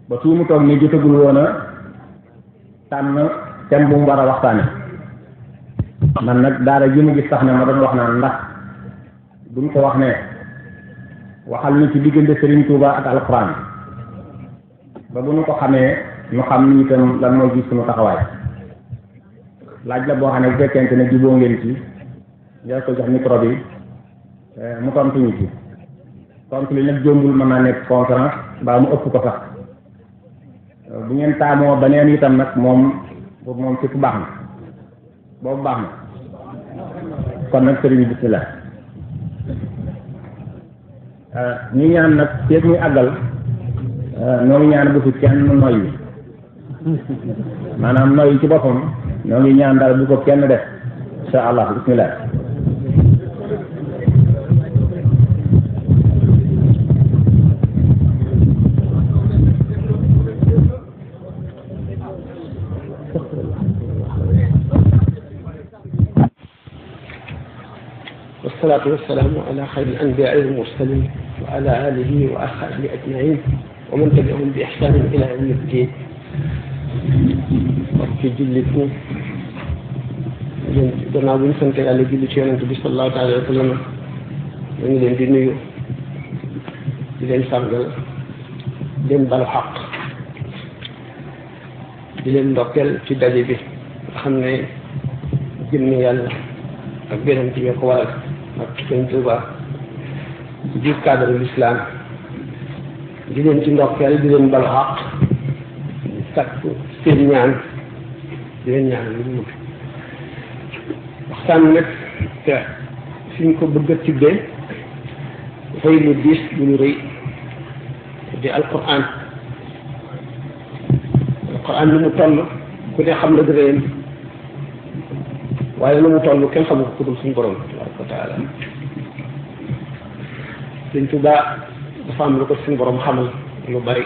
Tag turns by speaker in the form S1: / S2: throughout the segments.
S1: ba fii mu toog nii jotagul woon a tànn thème bu mu war a waxtaane man nag daara ji mu gis sax ne ma doon wax naan ndax duñ ko wax ne waxal ñu ci diggante Serigne Touba ak alxuraan ba bu ñu ko xamee ñu xam ni itam lan mooy gis suñu taxawaay laaj la boo xam ne bu fekkente ne juboo ngeen ci yaa ko jox micro bi mu tontu ñu ci tontu li nag jombul mën naa nekk conférence mbaa mu ëpp ko sax bu ngeen taamoo beneen itam nag moom boobu moom surtout baax na boobu baax na kon nag sëriñ bismillah ñu ñaan nag feeg muy àggal ñoo ngi ñaan bu fi kenn noyyi maanaam noyyi ci boppam ñoo ngi ñaan daal bu ko kenn def insha allah bismillah
S2: والصلاة والسلام على خير الأنبياء والمرسلين وعلى آله وأصحابه أجمعين ومن تبعهم بإحسان إلى يوم الدين. وفي جلتنا gannaaw bu ñu sant yàlla julli ci yonent bi sallallahu alayhi wa sallam ñu ngi leen di nuyu di leen sàngal di leen balu xaq di leen ndokkeel ci daje bi nga xam ne jëmmi yàlla ak beneen bi ko waral ak Sëñ Tuuba ci biir cadre l'islam di leen ci ndokkeel di leen balu xaq di sàkku seen ñaan di leen ñaan lu mu waxtaan nag te fi ñu ko bëgg a tibbee dafay lu diis lu ñu rëy di alquran lu mu toll ku ne xam na dëgg waaye lu mu toll kenn xamu ko ku dul suñu borom tabaraka wa taala Sëñ Tuubaa dafa am lu ko suñu borom xamal lu bari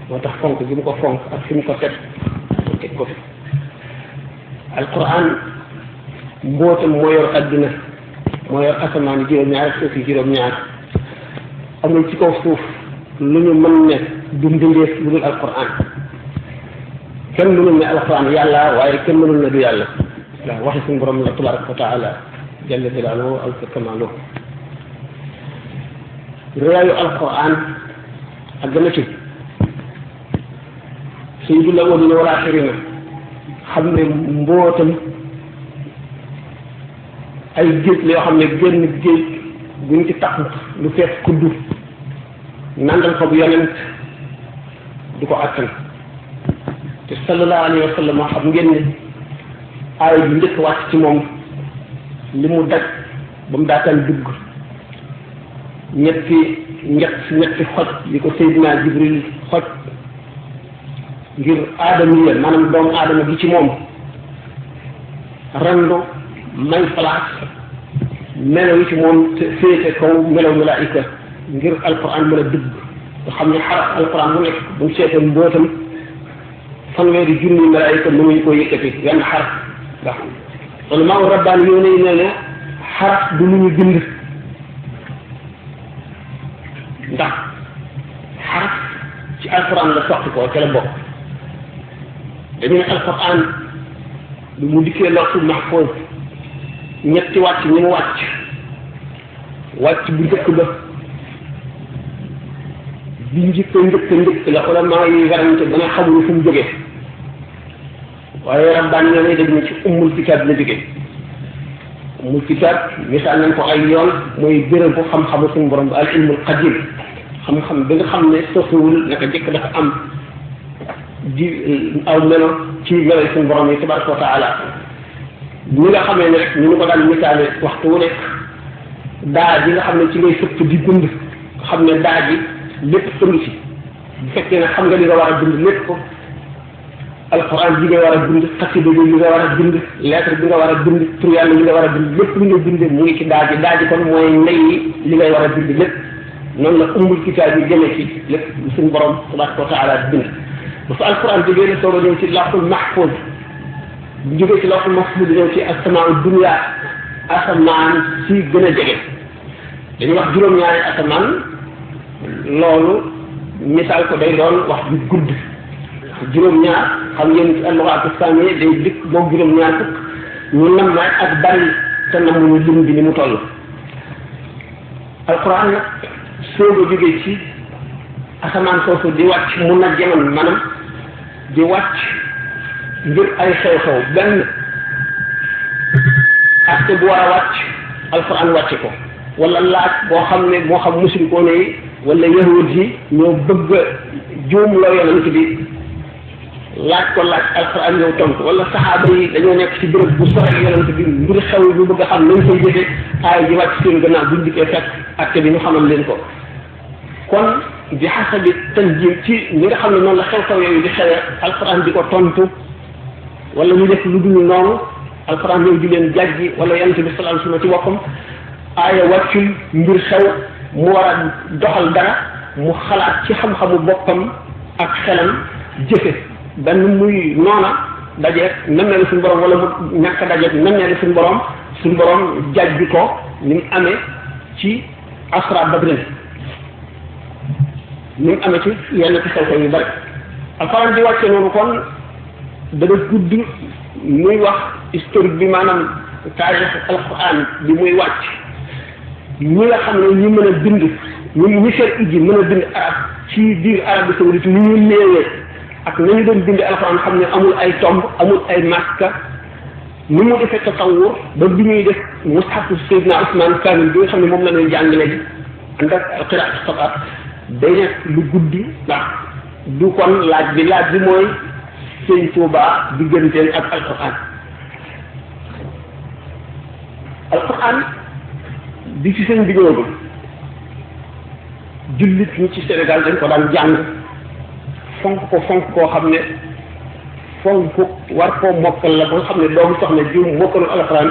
S2: moo tax fonk gi mu ko fonk ak fi mu ko teg mu teg ko fi alquran mbootam moo yor adduna moo yor asamaan yi juróom-ñaar ak suuf yi juróom-ñaar amul ci kaw suuf lu ñu mën ne du mbindeef lu dul alquran kenn mënul ne alquran yàlla waaye kenn mënul ne du yàlla ndax waxi suñu borom la tabaraka wa taala jalla jalaaluhu ak kamaaluhu réyaayu alquran ak gën a ci sayyidul awwalina wal aaxirina xam ne mbootam ay géej la yoo xam ne génn géej buñ ci tax lu fees kuddu nandal ko bu yonent du ko attan te sallallahu alayhi wa sallam xam ngeen ne aaya bi njëkk wàcc ci moom li mu daj ba mu daataan dugg ñetti xoj li ko Seydina Jibril xoj ngir aadama yi maanaam doomu aadama gi ci moom randu may place melo yi ci moom féete kaw melaw malaayika ngir alquran mën a dugg nga xam ne xaraf alquran mu nekk bu ñu seetee mbootam fanweeri junni malaayika mënuñu ko yëkkati wenn xaraf ndax loolu maa rabbaan yoo ne nee ne xaraf du lu ñu bind ndax xaraf ci alquran la soqi ko ca la bokk dañu ne alquran lu mu dikkee lawhul mahfuz ñetti wàcc ñi mu wàcc bu njëkk ba bi njëkk la ulama yi werante ba nga xamul fu mu jógee waaye rabbaan ñoo ne dañu ci ummul kitaab la jógee ummul kitaab misaal nañ ko ay yoon mooy béréb bu xam-xamu suñu borom ba al ilmul qadim xam-xam bi nga xam ne sosuwul naka jëkk dafa am di aw melo ci melo suñu borom yi tabaraka wa taala ñi nga xamee ne rek ñu ngi ko daan misaale waxtu wu nekk daa ji nga xam ne ci ngay sëpp di bind nga xam ne daa ji lépp tënk ci bu fekkee ne xam nga li nga war a bind lépp ko alquran bi nga war a bind xasida bi nga war a bind lettre bi nga war a bind tur yàlla li nga war a bind lépp lu nga bind mu ngi ci daa ji kon mooy ndey li ngay war a bind lépp noonu la ummul kitaab bi jëmee ci lépp suñu borom tabaraka wa taala bind bu fa alquran jógee la soog a ñëw ci lawhul mahfuz bu jógee ci lawhul mahfuz ñëw ci asamaau dunya asamaan si gën a jege dañuy wax juróom-ñaari asamaan loolu misaal ko day doon wax ju gudd juróom-ñaar xam ngeen ci al-lughat as-samiyya day dikk moom juróom-ñaar fukk ñu nam na ak bari te namuñu lim bi ni mu toll alquran nag soog a jógee ci asamaan foofu di wàcc mun na jamono maanaam di wàcc ngir ay xew-xew benn acte bu war a wàcc alquran wàcce ko wala laaj boo xam ne moo xam musrikoon yi wala yahud yi ñoo bëgg a juum loo yonent bi laaj ko laaj alquran ñëw tontu wala saxaaba yi dañoo nekk ci béréb bu sore yonent bi mbir xew bu bëgg a xam nañ koy jëfee aay ji wàcc seen gannaaw buñ dikkee fekk acte bi ñu xamal leen ko kon bi xasabi tanjim ci ñi nga xam ne noonu la xew-xew yooyu di xewee alquran di ko tontu wala ñu def lu dul noonu alquran ñëw di leen jàjji wala yonent bi sallallahu alayhi wasallam ci boppam aaya wàccul mbir xew mu war a doxal dara mu xalaat ci xam-xamu boppam ak xelam jëfe benn muy noona dajeeg nammeelu suñu borom wala mu ñàkk a dajeeg nammeelu suñu borom jàjji ko ni mu amee ci asra badrin ni mu amee ci yenn ci xew-xew yu bari alxuraan di wàcce noonu kon dana gudd muy wax historique bi maanaam taarix alxuraan bi muy wàcc ñi nga xam ne ñi mën a bind ñi seen ijji mën a bind arab ci biir Arabie saoudite ni ñu néewee ak nañu doon bind alxuraan xam ne amul ay tomb amul ay maska ni mu defee tasawur ba bi ñuy def mushafu Seydina Ousmane Kamil bi nga xam ne moom la ñuy jàngale ji ànd ak qiraat sabat day nekk lu guddi ndax du kon laaj bi mooy Sëñ Tuubaa digganteen ak alquran bi ci seen diggoogul jullit ñi ci Sénégal dañ ko daan jàng fonk koo xam ne fonk war koo mokkal la ba nga xam ne doomu soxna jiw mokkalul alquran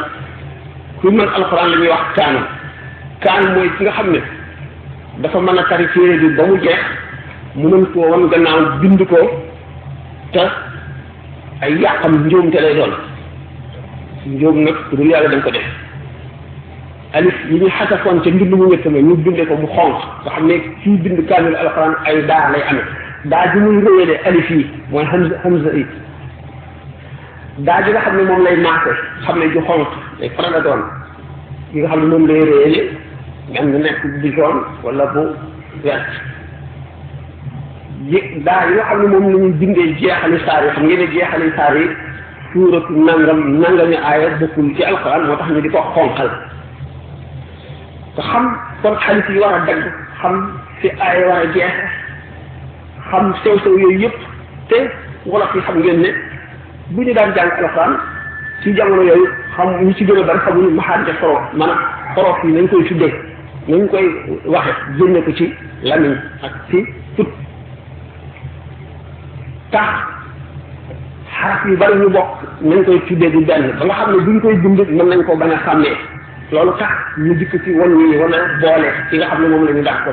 S2: ku mën alquran la ñuy wax kaan mooy ki nga xam ne dafa mën a tari téere bi ba mu jeex mu mën koo wan gannaaw bind ko te ay yàqam njuumte lay doon njuum nag dul yàlla dañ ko def alif yi ñu xasafoon ca mbind mu njëkk ma ñu binde ko mu xonq nga xam ne kii bind kaamil alxuraan ay daa lay amee daa ji muy réyale alif yi mooy hamza yi daa ji nga xam ne moom lay maase xam ne ju xonq day faral a doon yi nga xam ne moom lay réyale ngam na nekk bu jaune wala bu vert daa yi nga xam ne moom la ñuy bindee jeexali saar yi xam ngeen ne jeexali saar yi suuratu nangami aaya bokkul ci alxuraan moo tax ñu di ko xonqal te xam kon xalif yi war a dagg xam fi aaya war a jeexe xam sew-sew yooyu yëpp te wolof yi xam ngeen ne bu ñu daan jàng alxuraan ci jamono yooyu xam ñu ci gën a bari xamuñu maxaarija xorof maanaam xorof yi nañ koy tuddee nañ koy waxe génne ko ci lamiñ ak ci put tax xaraf yu bari ñu bokk nañ koy tuddee du benn ba nga xam ne buñ koy bind mën nañ ko bañ a xàmmee loolu tax ñu dikk ci wan yi wana boole ci nga xam ne moom la ñu dàq ko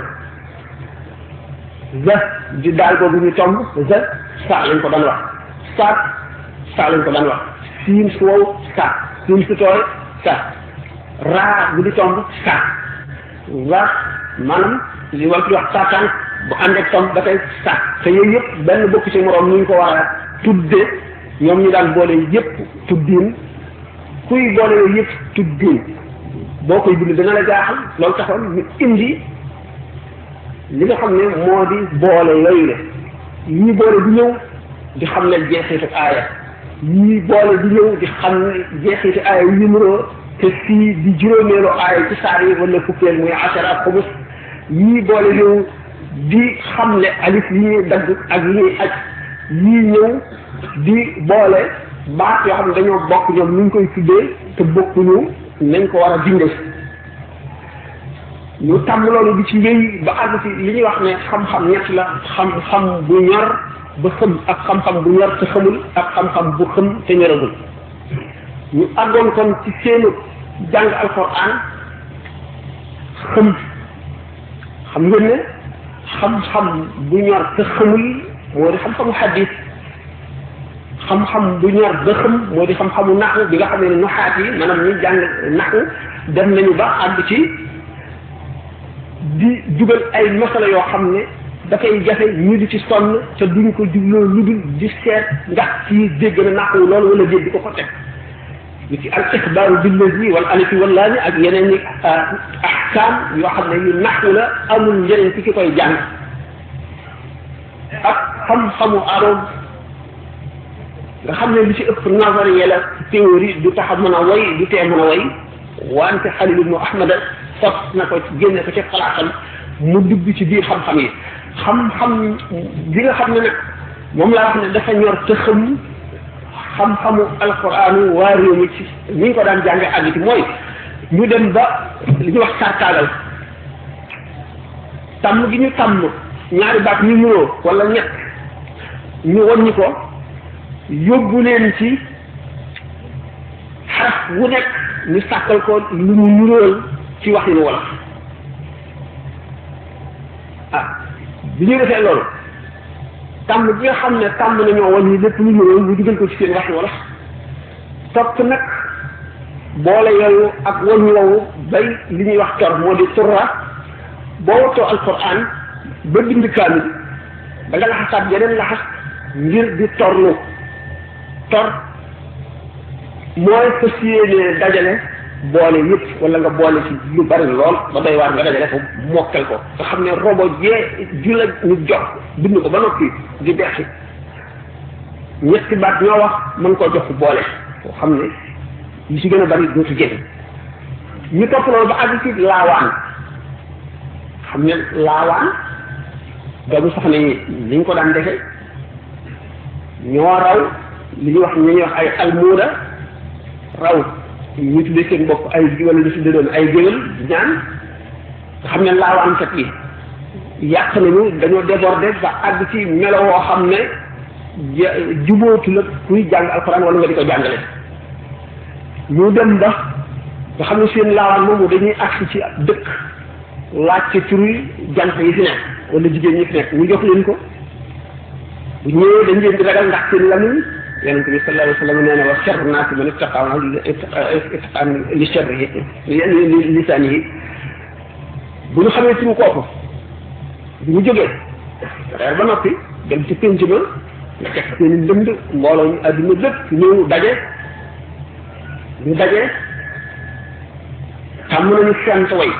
S2: za di daal boobu ñu tomb za saa lañ ko daan wax saa lañ ko daan wax siin su wow saa siin su tooy saa raa bu di tomb saa waa maanaam li wal ci wax saataan bu ànd ak tomb ba tey saa te yooyu yëpp benn bokk ci moroom ñu ko war a tudde ñoom ñu daan boole yëpp tuddiin kuy boole yooyu yëpp tuddiin boo koy bind dana la jaaxal loolu taxoon ñu indi li nga xam ne moo di boole yooyu le yii boole di ñëw di xam ne jeexitu aaya yii boole di ñëw di xam ne jeexitu aaya yu numéro te fii di juróomeelu aaya ci saar yi wala fukkeel muy asara ak xumus yii boole ñëw di xam ne alif yi ñuy dagg ak yi ñuy aj yii ñëw di boole baat yoo xam ne dañoo bokk ñoom ñu ngi koy tuddee te bokkuñu nañ ko war a bindee ñu tàmm loolu di ci wéy ba àgg ci li ñuy wax ne xam-xam ñett la xam-xam bu ñor ba xëm ak xam-xam bu ñor te xamul ak xam-xam bu xëm te ñoragul ñu àggoon kon ci seenu jàng alquran xam ngeen ne xam-xam bu ñor te xamul moo di xam-xamu xadis xam-xam bu ñor ba xam moo di xam-xamu naxu bi nga xam ne nuxaat yi maanaam ñu jàng naxu dem nañu ba àgg ci di dugal ay masala yoo xam ne dafay jafe ñu di ci sonn te duñ ko jubloo lu dul di seet ndax ci dégg na naqu loolu wala dégg ko ko teg li ci al ixbaaru billazi wal alifi wal laami ak yeneen i ahkaam yoo xam ne yu naqu la amul njëriñ ci ki koy jàng ak xam-xamu aroom nga xam ne li ci ëpp nazariya la théorie du tax a mën a way du tee mën a way wante Xalil ibnu Ahmada sos na ko génne ko ci xalaatam mu dugg ci biir xam-xam yi xam-xam bi nga xam ne nag moom laa wax ne dafa ñor te xam-xamu alquraanu waa réew mi ci ni ñu ko daan jànge àgg ci mooy ñu dem ba li ñuy wax sartaagal tàmm gi ñu tàmm ñaari baat ñu nuroo wala ñett ñu wàññi ko yóbbu leen ci xaraf wu nekk ñu sàkkal ko lu mu nuróol ci waxinu wolof bi ñu defee loolu tàmm bi nga xam ne tàmm nañoo wàññi lépp lu nuróol ñu dugal ko ci seen waxinu wolof topp nag boole yooyu ak wàññi woowu bay li ñuy wax tor moo di turra boo wattoo alquran ba bind kaamil da nga laxasaat yeneen laxas ngir di torlu tor mooy fas yéene dajale boole yëpp wala nga boole ci lu bari lool ba doy waar nga dajale ko mokkal ko nga xam ne robo jee ju la ñu jox bind ko ba noppi di deqi ñetti baat ñoo wax mën koo jox boole koo xam ne yi ci gën a bari dootu génn ñu topp loolu ba àgg ci laawaan xam ne laawaan doomu soxna yi niñ ko daan defe ñoo raw li ñuy wax ñuy wax ay almuuda raw ñu tuddee seen bopp ay wala lu tuddee doon ay géwél ñaan nga xam ne laawaankat yi yàq nañu dañoo débordé ba àgg ci melo woo xam ne jubóotu la kuy jàng alxuraan wala nga di ko jàngale ñu dem ba nga xam ne seen laawaan moomu dañuy agsi ci dëkk laaj ci turi jant yi fi nekk wala jigéen ñi fi nekk ñu jox leen ko bu ñëwee dañ leen di ragal ndax seen lamiñ yonent bi sallallahu alayhi wa sallam nee na wa sharru naasi man ittaqa li sharrihi li lisaanihi bu ñu xamee suñu kooku bu ñu jógee reer ba noppi dem ci pénc ma nga teg seen i ndënd mbooloo ñu àdduna bépp ñëw daje ñu daje tàmm nañu sant way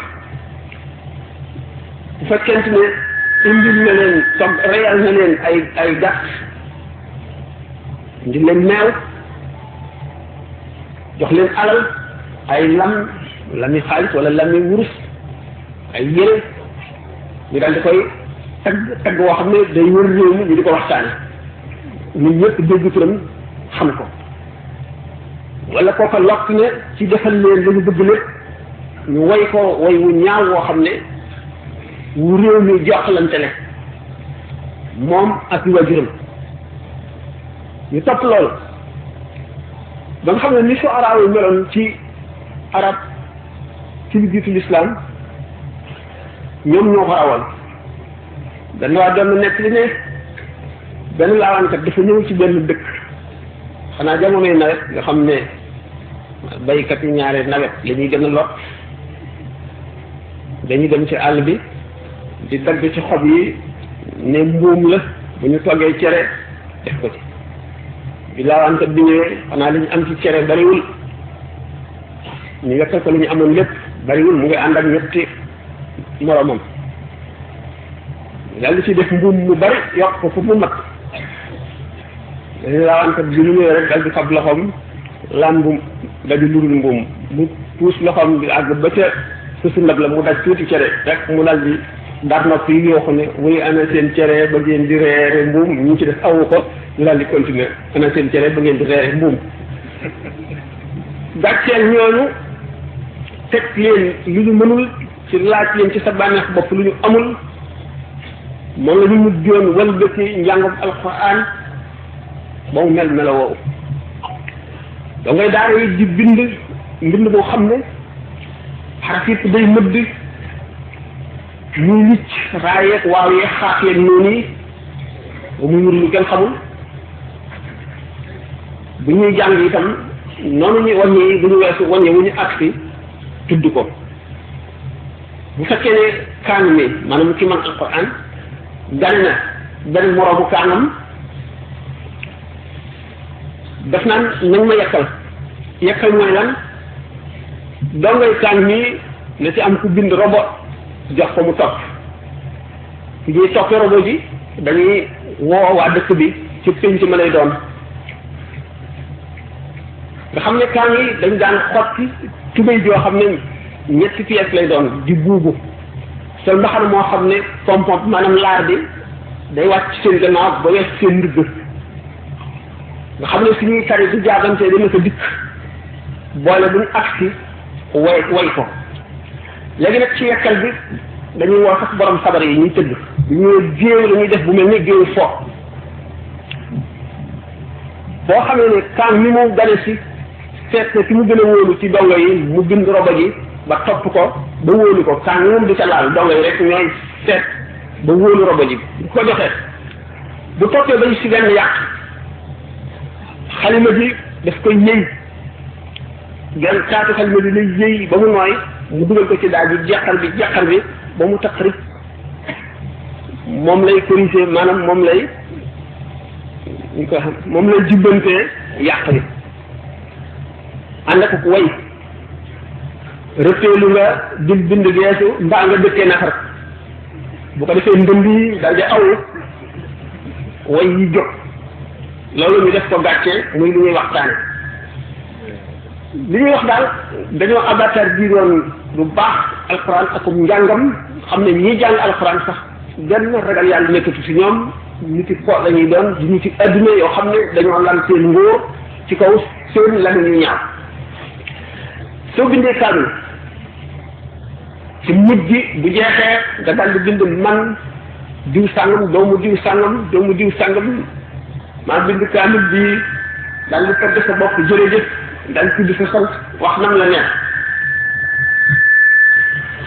S2: bu fekkente ne indil na leen togg reyal na leen ay gàtt indil leen meew jox leen alal ay lami xaalis wala lami wurus ay yére ñu daal di koy tagg woo xam ne day wër réew mi ñu di ko waxtaane ñun ñëpp dégg turam xam ko wala kooka lott ne ci defal leen la ñu bëgg lépp ñu way ko way wu ñaaw woo xam ne wu réew mi joxlante ne moom ak wajuram ñu topp loolu ba nga xam ne ni su araaw yi meloon ci arab ci lu jiitu lislaam ñoom ñoo ko rawoon benn waa doon nekk li ne benn laawaankat dafa ñëw ci benn dëkk xanaa jamonoy nawet nga xam ne baykat yi ñaare nawet la ñuy gën a lot dañuy dem ci àll bi di dagg ci xob yi ne mbuum la bu ñu toggee cere def ko ci bi laawaankat bi ñëwee xanaa li ñu am ci cere bariwul ñu wekkal ko li ñu amoon lépp bariwul mu ngi ànd ak ñetti moromam daal di ci def mbuum mu bari yokk ko fu mu mat dañu laawaankat bi ñu ñëwee rek dal di fab loxoom làmbu daju lurul mbuum mu puus loxoom bi àgg ba ca susu ndab la mu daj tuuti cere rek mu dal di dar nopp yi yoo xam ne muy ana seen cere ba ngeen di reere mbuum ñu ci def awu ko ñu daal di continuer ana seen cere ba ngeen di reere mbuum gàcceel ñooñu teg leen lu ñu mënul ci laaj leen ci sa bànneex bopp lu ñu amul moom la ñu mujjoon walbati njàngum alquran ba mu mel melo woowu da ngay daara yi di mbind boo xam ne xaraf yëpp day mëdd muy wicc raayeeg waaw yeeg xaaf yeeg noonu yi ba muy wur lu kenn xamul bu ñuy jàng itam noonu ñuy wàññi bu ñu weesu wàññi wu ñu agsi tudd ko bu fekkee ne kaan mi maanaam ki man alquran gane na benn moroomu kaangam def naan nañ ma yekkal mooy lan dongay kaan nii na ci am ku bind robot jox ko mu topp ku ñuy toppee robot ji dañuy woo waa dëkk bi ci pénc ma lay doon nga xam ne kaan yi dañ daan xotti tubéy joo xam ne ñetti pièces lay doon di buubu sol mbaxana moo xam ne pompom maanaam laar bi day wàcc seen gannaaw ba wees seen ndigg nga xam ne suñuy tari du jaagante dana ko dikk boole buñ agsi way ko léegi nag ci yekkal bi dañuy woo sax borom sabar yi ñuy tëgg ñu géew la ñuy def bu mel ni géew fo boo xamee ne kaan ni mu gane si seet ne ki mu gën a wóolu ci dongo yi mu bind roba ji ba topp ko ba wóolu ko kaan moom di ca laal dongo yi rek ñooy seet ba wóolu roba ji bu ko joxee bu toppee bañ si benn yàq xalima ji daf koy yëy genn caatu xalima bi lay yëy ba mu nooy mu dugal ko ci daal bi jeqar bi ba mu taqrib moom lay corriger maanaam moom lay jubbantee yàq bi ànd ak way rëppeelu nga di bind geesu mbaa nga dëkkee nafar bu ko defee ndënd yi daal di aw way yi jóg loolu ñu def ko gàccee muy lu ñuy waxtaane li ñuy wax daal dañoo abatar bii doon lu baax alxuraan akum njàngam xam ne ñii jàng alxuraan sax benn ragal yàlla nekkatu ci ñoom nit yi fo dañuy doon di nit yi adduna yoo xam ne dañoo lan seen ngóor ci kaw seen lan ñu ñaaw soo bindee kaamil ci mujj gi bu jeexee nga dal di bind man diw sàngam doomu diw sàngam maa bind kaamil bi dal di tagg sa bopp jërëjëf dal tudd sa sant wax nam la neex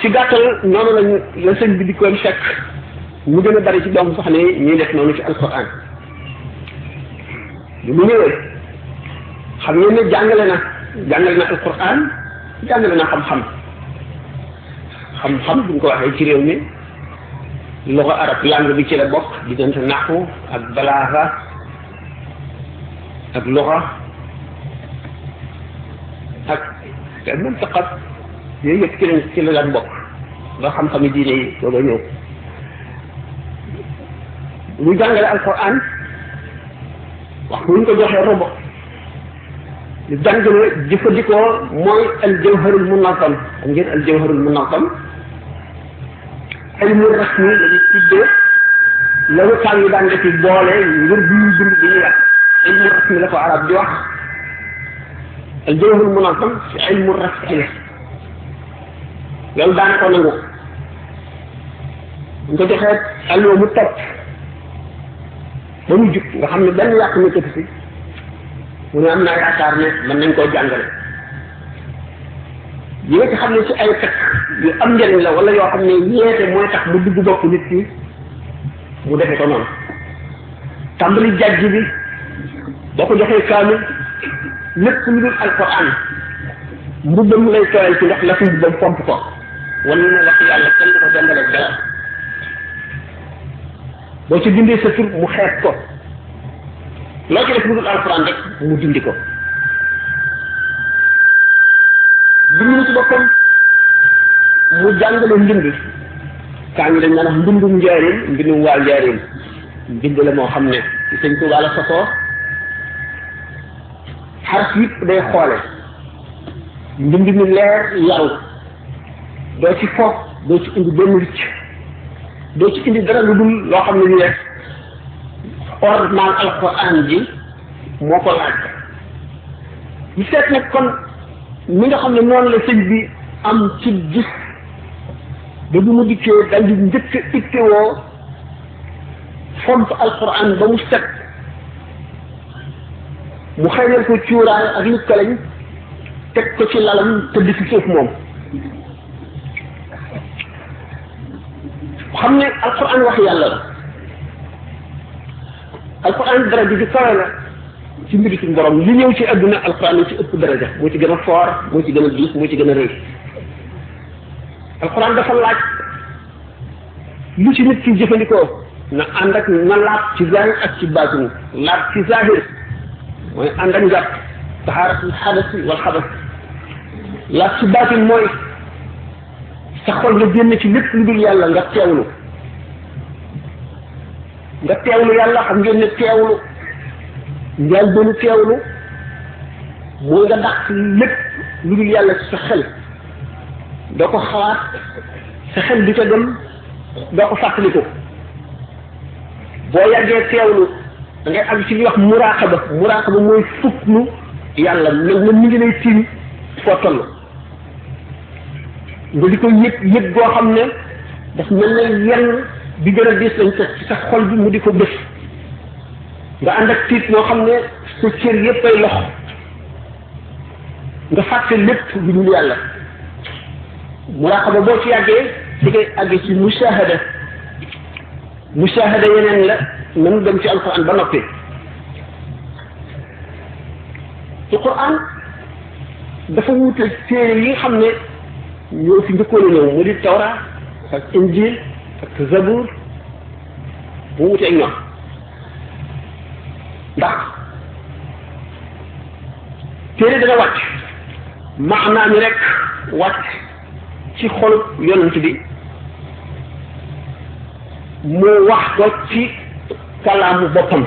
S2: ci gàttal noonu lañu la sëñ bi di koy fekk mu gën a bari ci doomu soxna yi ñuy def noonu ci alquran bi mu ñëwee xam ngeen ne jàngale na alquran jàngale na xam-xam buñ ko waxee ci réew mi loxo arab langue bi ci la bokk diggante naxu ak balaaxa ak loxa ak même taqat yooyu yëpp ci la daan bokk ba xam-xami diine yi booba ñëw ñu jàngale alquran wax bu ñu ko joxee robo lu jàngale jëfandikoo mooy aljawharul munazam xam ngeen aljawharul munazam ilmu rasmi la ñu tuddee loolu tàng yi daan nga ci boole ngir bu ñuy bind bi ñuy wax ilmu rasmi la ko arab di wax aljawharul munazam ci ilmu rasmi la loolu daana ko nangu ñu ko joxee alluwa mu topp ba mu jub nga xam ne benn yàq nekkatu si mu ne am naa yaakaar ne mën nañ koo jàngale yi nga ci xam ne ci ay fekk yu am njëriñ la wala yoo xam ne yeete mooy tax mu dugg bopp nit ki mu defe ko noonu tàmbali jàjj bi boo ko joxee kaamil lépp lu dul alquran mbubbam lay tooyal ci ndox la fi mbubbam pomp ko wan ne wax yàlla kenn du ko dendale dara boo ci dindee sa tur mu xeet ko loo ci def lu dul alquran rek mu dindi ko bind ci boppam mu jàngale mbind kaa ngi dañ naan wax mbindum njaareem mbindum waa njaareem mbind la moo xam ne ci sëñ Tuubaa la sosoo xaraf yëpp day xoole mbind mi leer yaru doo ci foog doo ci indi benn ricc doo ci indi dara lu dul loo xam ne ni rek ormal alquran ji moo ko laaj ñu seet nag kon mi nga xam ne noonu la sëñ bi am ci gis ba bu mu dikkee dal di njëkk a ittewoo fomp alquran ba mu set mu xëynal ko cuuraay ak li kalañ teg ko ci lalam tëdd ci suuf moom xam ne alquran wax yàlla la alquran daraja ji kawe la ci mbiri suñu borom li ñëw ci adduna alquran la ci ëpp daraja moo ci gën a foor moo ci gën a diis moo ci gën a rëy alquran dafa laaj lu ci nit ki jëfandikoo na ànd ak na laab ci zahir ak ci baatin laab ci zahir mooy ànd ak njàpp taxaaratul xadasi wal xabas laab ci baatin mooy sa xol nga génn ci lépp lu dul yàlla nga teewlu yàlla xam ngeen ne teewlu njaal doonu teewlu mooy nga dàq lépp lu dul yàlla ci sa xel doo ko xalaat sa xel di ca dem doo ko fàttaliku boo yàggee teewlu da ngay àgg ci li wax muraqaba mooy fuklu yàlla mel na mi ngi lay tiim foo toll nga di ko yëg goo xam ne daf mel ne yenn bi gën a diis lañ teg ci sa xol bi mu di ko bés nga ànd ak tiit moo xam ne sa cër yépp ay lox nga fàtte lépp lu dul yàlla muraqaba boo ci yàggee di ngay àgg ci mushahada yeneen la nanu dem ci alquran ba noppi alquran dafa wuute téere yi nga xam ne ñoo fi njëkkoon a ñëw mu di tawra ak injil ak zabur bu wuute ak ñoom ndax téere dana wàcc maanaa mi rek wàcc ci xolub yonent bi mu wax ko ci kalaamu boppam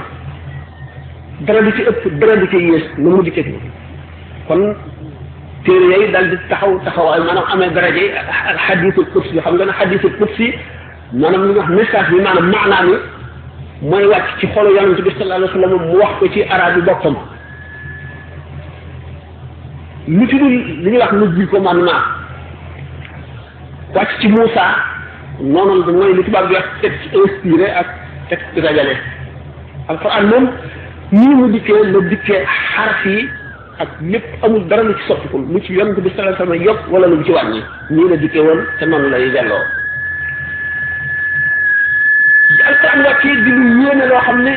S2: dara du ci ëpp dara du ci yées nu mu dikkee kon téere yooyu daal di taxawaay maanaam amee daraje xadiisul qudsi xam nga ne xadiisul qudsi maanaam li ñuy wax message bi maanaam maanaa mi mooy wàcc ci xolu yonent bi sallallahu alayhi wa sallam mu wax ko ci araab yi boppam lu ci dul li ñuy wax nubbi commandement wàcc ci Moussa noonu mooy li tubaab di wax texte inspiré ak texte rajale alquran moom nii mu dikkee la dikkee xaraf yi ak lépp amul dara lu ci soppiku lu ci yonent bi sallallahu alayhi wa sallam yokk wala lu ci wàññi nii la dikkee woon te noonu lay delloo di alquran wàccee di lu yéene loo xam ne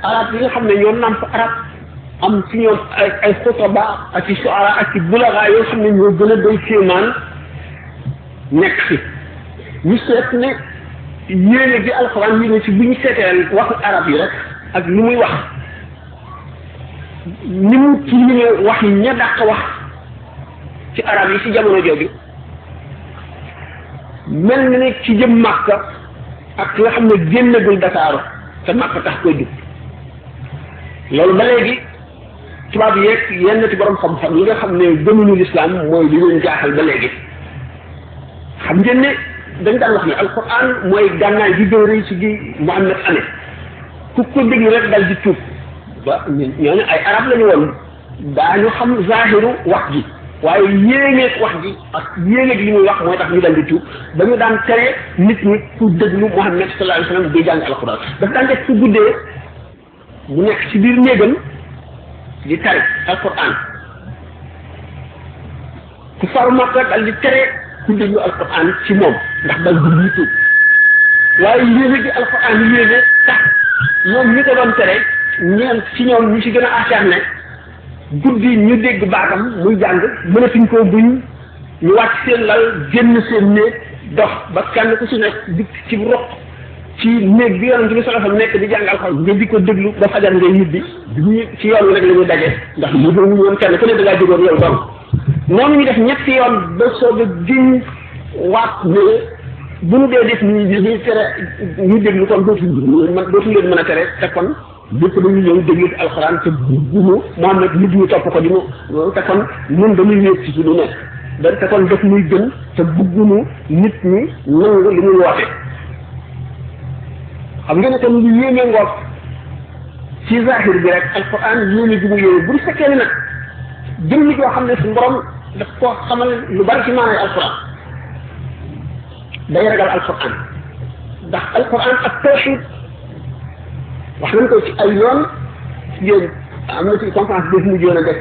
S2: arab yi nga xam ne ñoo nàmp arab am ci ñoom ay xutaba ak ci suara ak ci bulaga yoo xam ne ñoo gën a doy kéemaan nekk fi ñu seet ne yéene gi alxuraan yéene ci bu ñu seetee waxu arab yi rek ak li muy wax ni mu ci li ne wax yi ña dàq wax ci arab yi ci jamono jooju mel na ne ci jëm Màkka ak nga xam ne génnagul Dakaaru te Màkka tax koy jub loolu ba léegi tubaab yeeg yenn ci borom xam-xam yi nga xam ne gëmuñu lislaam mooy li leen jaaxal ba léegi xam ngeen ne dañ daan wax ne alquran mooy gànnaay gi gën a rëy ci gi Muhammad amee ku ko déglu rek dal di tuub ba ñooñu ay arab la ñu woon daañu xam zahiru wax ji waaye yéeneeg wax ji ak yéeneeg li muy wax mooy tax ñu dal di tuub ba ñu daan tere nit ñi ku déglu Muhammad sallallahu alayhi wa sallam di jàng alquran daf daan def su guddee mu nekk ci biir néegam di tari alquran ku faru Makka dal di tere ku déglu alquran ci moom ndax dal di lii tuub waaye yéene gi alquran yéene tax ñoom ñi ko doon tere ñeen ci ñoom ñu ci gën a acharné guddi ñu dégg baatam muy jàng mënatuñ koo buñ ñu wàcc seen lal génn seen néeg dox ba kenn ku si nekk dikk ci roq ci néeg bi yonent bi sallallahu alayhi wasallam nekk di jàng alxuraan nga di ko déglu ba fajar ngay ñibbi ñu ci yoon wi rek la ñu daje ndax ñu doon woon kenn ku ne da ngaa jógoon yow doon noonu ñu def ñetti yoon ba soog a giñ waat ne bu ñu dee def ñu tere ñu déglu kon dootu leen mën a tere te kon lépp dañuy ñëw déglu ci alxuraan te bumu Muhammad nit ñu topp ko di mu te kon ñun dañuy wéet ci suñu nekk da te kon daf muy gën te bëgguñu nit ñi nangu li muy woote xam nga ne tam lu yéeme ngoog ci zahir bi rek alquran yéeme gi mu yéeme bu fekkee ne nag jëm nit yoo xam ne suñu borom daf koo xamal lu bari ci maanaay alquran day ragal alquran ndax alquran ak tawxid wax nañ ko ci ay yoon yéen am na ci conférence bi mu joon a def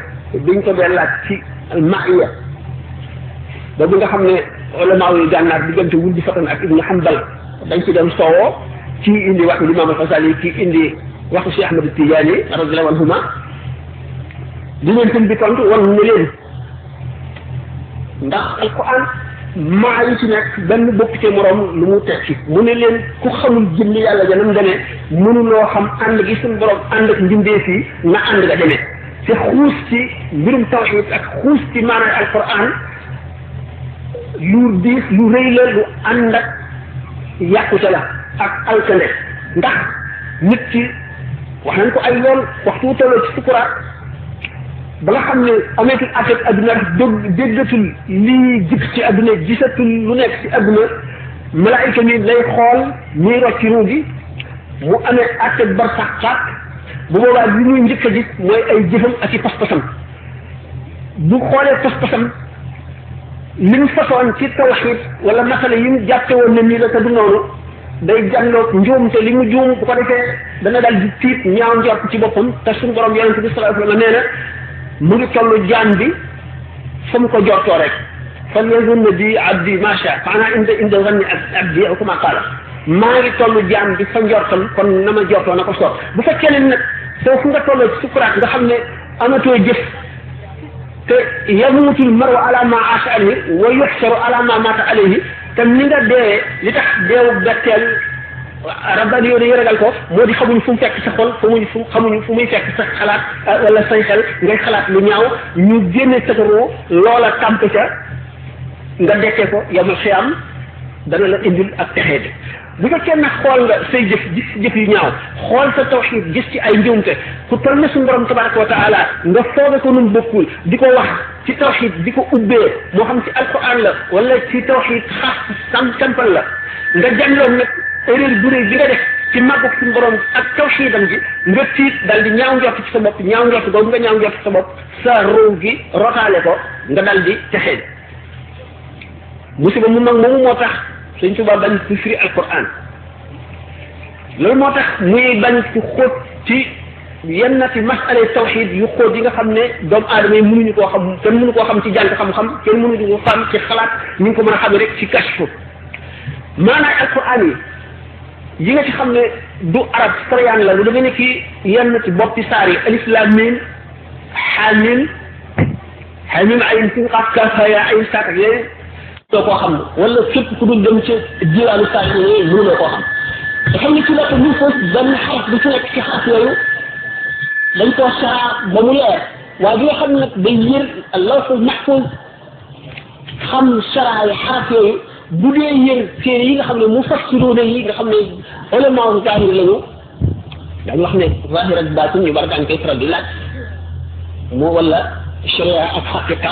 S2: biñ ko dee laaj ci almaiya boobu nga xam ne ulama yi gànnaar diggante Wuldi Fatan ak Ibnu Hanbal dañ ci dem soowoo ci indi waxu Imam al-Ghazali ci indi waxu Cheikh Ahmad Tidiane radiyallahu anhuma di leen sën bi tontu wan ne leen ndax alquran maa yi ci nekk benn bokkute morom lu mu tekki mu ne leen ku xamul jëmmi yàlla janam demee mënuloo xam ànd gi suñu borom ànd ak mbindeef yi na ànd nga demee te xuus ci mbirum tawhid ak xuus ci maanaam alquran lu diis lu rëy la lu ànd ak yàqute la ak alkande ndax nit ki wax nañ ko ay yoon waxtu wu tolloo ci sukuraat ba nga xam ne ameetul affaire adduna déggatul lii jik ci adduna gisatul lu nekk ci adduna malaayika mi lay xool ñuy rocci ruu gi mu amee affaire barsàq bu boobaa li muy njëkk a gis mooy ay jëfam ak i pas-pasam bu xoolee pas-pasam li mu façon ci tawxiid wala masala yi mu jàppe woon ne nii la te du noonu day jànloog njuum te li mu juum bu ko defee dana daal di tiit ñaaw njort ci boppam te suñu borom yonente bi sallallahu alayhi wa sallam nee na mu ngi toll jaam bi fa mu ko jortoo rek fan yazunna bi abdi macha maanaam inda zanni abdi aw kama qaala maa ngi toll jaam bi fa njortam kon na ma jortoo na ko soob bu fekkee ne nag foofu nga tolloo ci sukuraat nga xam ne amatoo jëf te yamuutul maru ala ma aasha alayhi wa yuxsaru ala ma maata alayhi te ni nga dee li tax deewu betteel rabbani yow dañuy ragal ko moo di xamuñu fu mu fekk sa xol xamuñu fu muy fekk sa xalaat wala say xel ngay xalaat lu ñaaw ñu génne sa roo loola tàmp ca nga dekkee ko yamul xiyam dana la indil ak texee bi bu fekkee nag xool nga say jëf gis jëf yu ñaaw xool sa tawxiid gis ci ay njuumte ku toll ne suñu borom tabaraka wa taala nga fooge ko nun bokkul di ko wax ci tawxiid di ko ubbee moo xam ci alquran la wala ci tawxiid xaas sampal la nga jànloon nag erreur bu rëy bi nga def ci màggug suñu borom ak tawxiidam gi nga tiit dal di ñaaw njort ci sa bopp ñaaw njort googu nga ñaaw njort ci sa bopp sa ruu gi rotaale ko nga dal di texee musiba mu mag moomu moo tax Sëñ Tuubaa bañ ci firi alquran loolu moo tax muy bañ ci xóot ci yenn ci masale tawxid yu xóot yi nga xam ne doomu aadama yi mënuñu koo xam kenn mënu koo xam ci jàng xam-xam kenn mënuñu koo xam ci xalaat ñu ngi ko mën a xamee rek ci kashfu maanaam alquran yi nga ci xam ne du arab sariyaan la lu demee ne ki yenn ci boppi saar yi alif laam miim xaamim xaamim ayin sin qaaf kaaf haa yaa ayin saak ak yooyu doo koo xam wala képp ku dul dem ci jiwaanu saar yooyu mënuloo koo xam te xam ne ci la ko ñu foofu benn xaraf bi ci nekk ci xaraf yooyu dañ koo saraa ba mu leer waaye bi nga xam ne nag day yër lawhul mahfuz xam saraay xaraf yooyu bu dee yër téere yi nga xam ne mufassiruuna yi nga xam ne ulama zahir lañu dañu wax ne zahir ak baatin ñu bari daañu koy faral di laaj moo wala sharia ak xaqiqa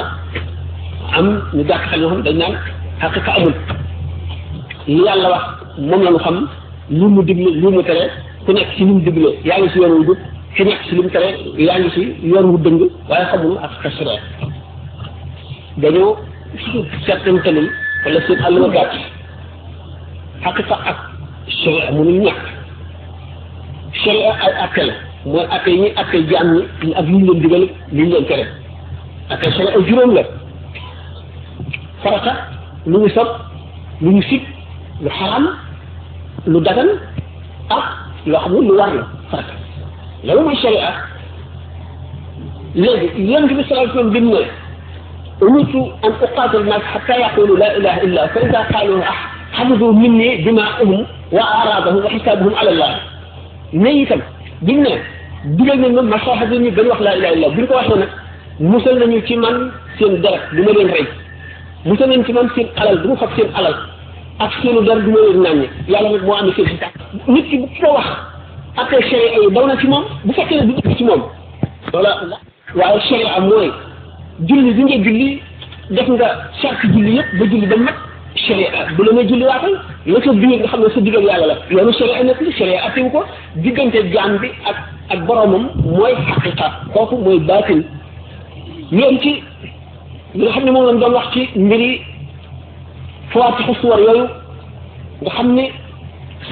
S2: am ñu gàtt xel ñoo xam dañ naan xaqiqa amul li yàlla wax moom la ñu xam lu mu digle lu mu tere ku nekk ci lu mu digle yaa ngi si yoon wu jub ku nekk si lu mu tere yaa ngi si yoon wu dëng waaye xamul ak xasra dañoo seetantalul wala seen àll ba gàtt xaqiqa ak sharia mënul ñàkk sharia ay atte la mooy atte yi ñuy atte jaam ñi ak lu ñu leen digal lu ñu leen tere atte sharia ay juróom la farata lu ñu sopp lu ñu sib lu xaram lu dagan ak loo xam ne lu war la farata loolu mooy sharia léegi yonent bi sallallahu alayhi wa sallam bi mu ne umirtu an uqaatil naas xatta yaqulu laa ilaha illa fa ida qaaluha xafidu minni dimaahum wa aaraadahum wa xisaabuhum ala allah ne itam bi mu ne digal nañ ma xeex ñu gën wax laa ilaha illa bu ñu ko waxee nag musal nañu ci man seen deret du ma leen rey musal nañ ci man seen alal du ma fab seen alal ak seenu dara du ma leen nàññe yàlla nag moo amee seen xisaab nit ki bu ko wax après sharia yi daw na ci moom bu fekkee ne du dëkk ci moom loola waaye sharia mooy julli bi nga julli def nga charte julli yëpp ba julli ba mat sharia bu la may julli waatal la sa biir nga xam ne sa diggal yàlla la yoonu sharia nekk li sharia attewu ko diggante jaam bi ak boromam mooy xaqiqa kooku mooy baatin ñoom ci li nga xam ne moom lañ doon wax ci mbiri fawaatixu suwar yooyu nga xam ne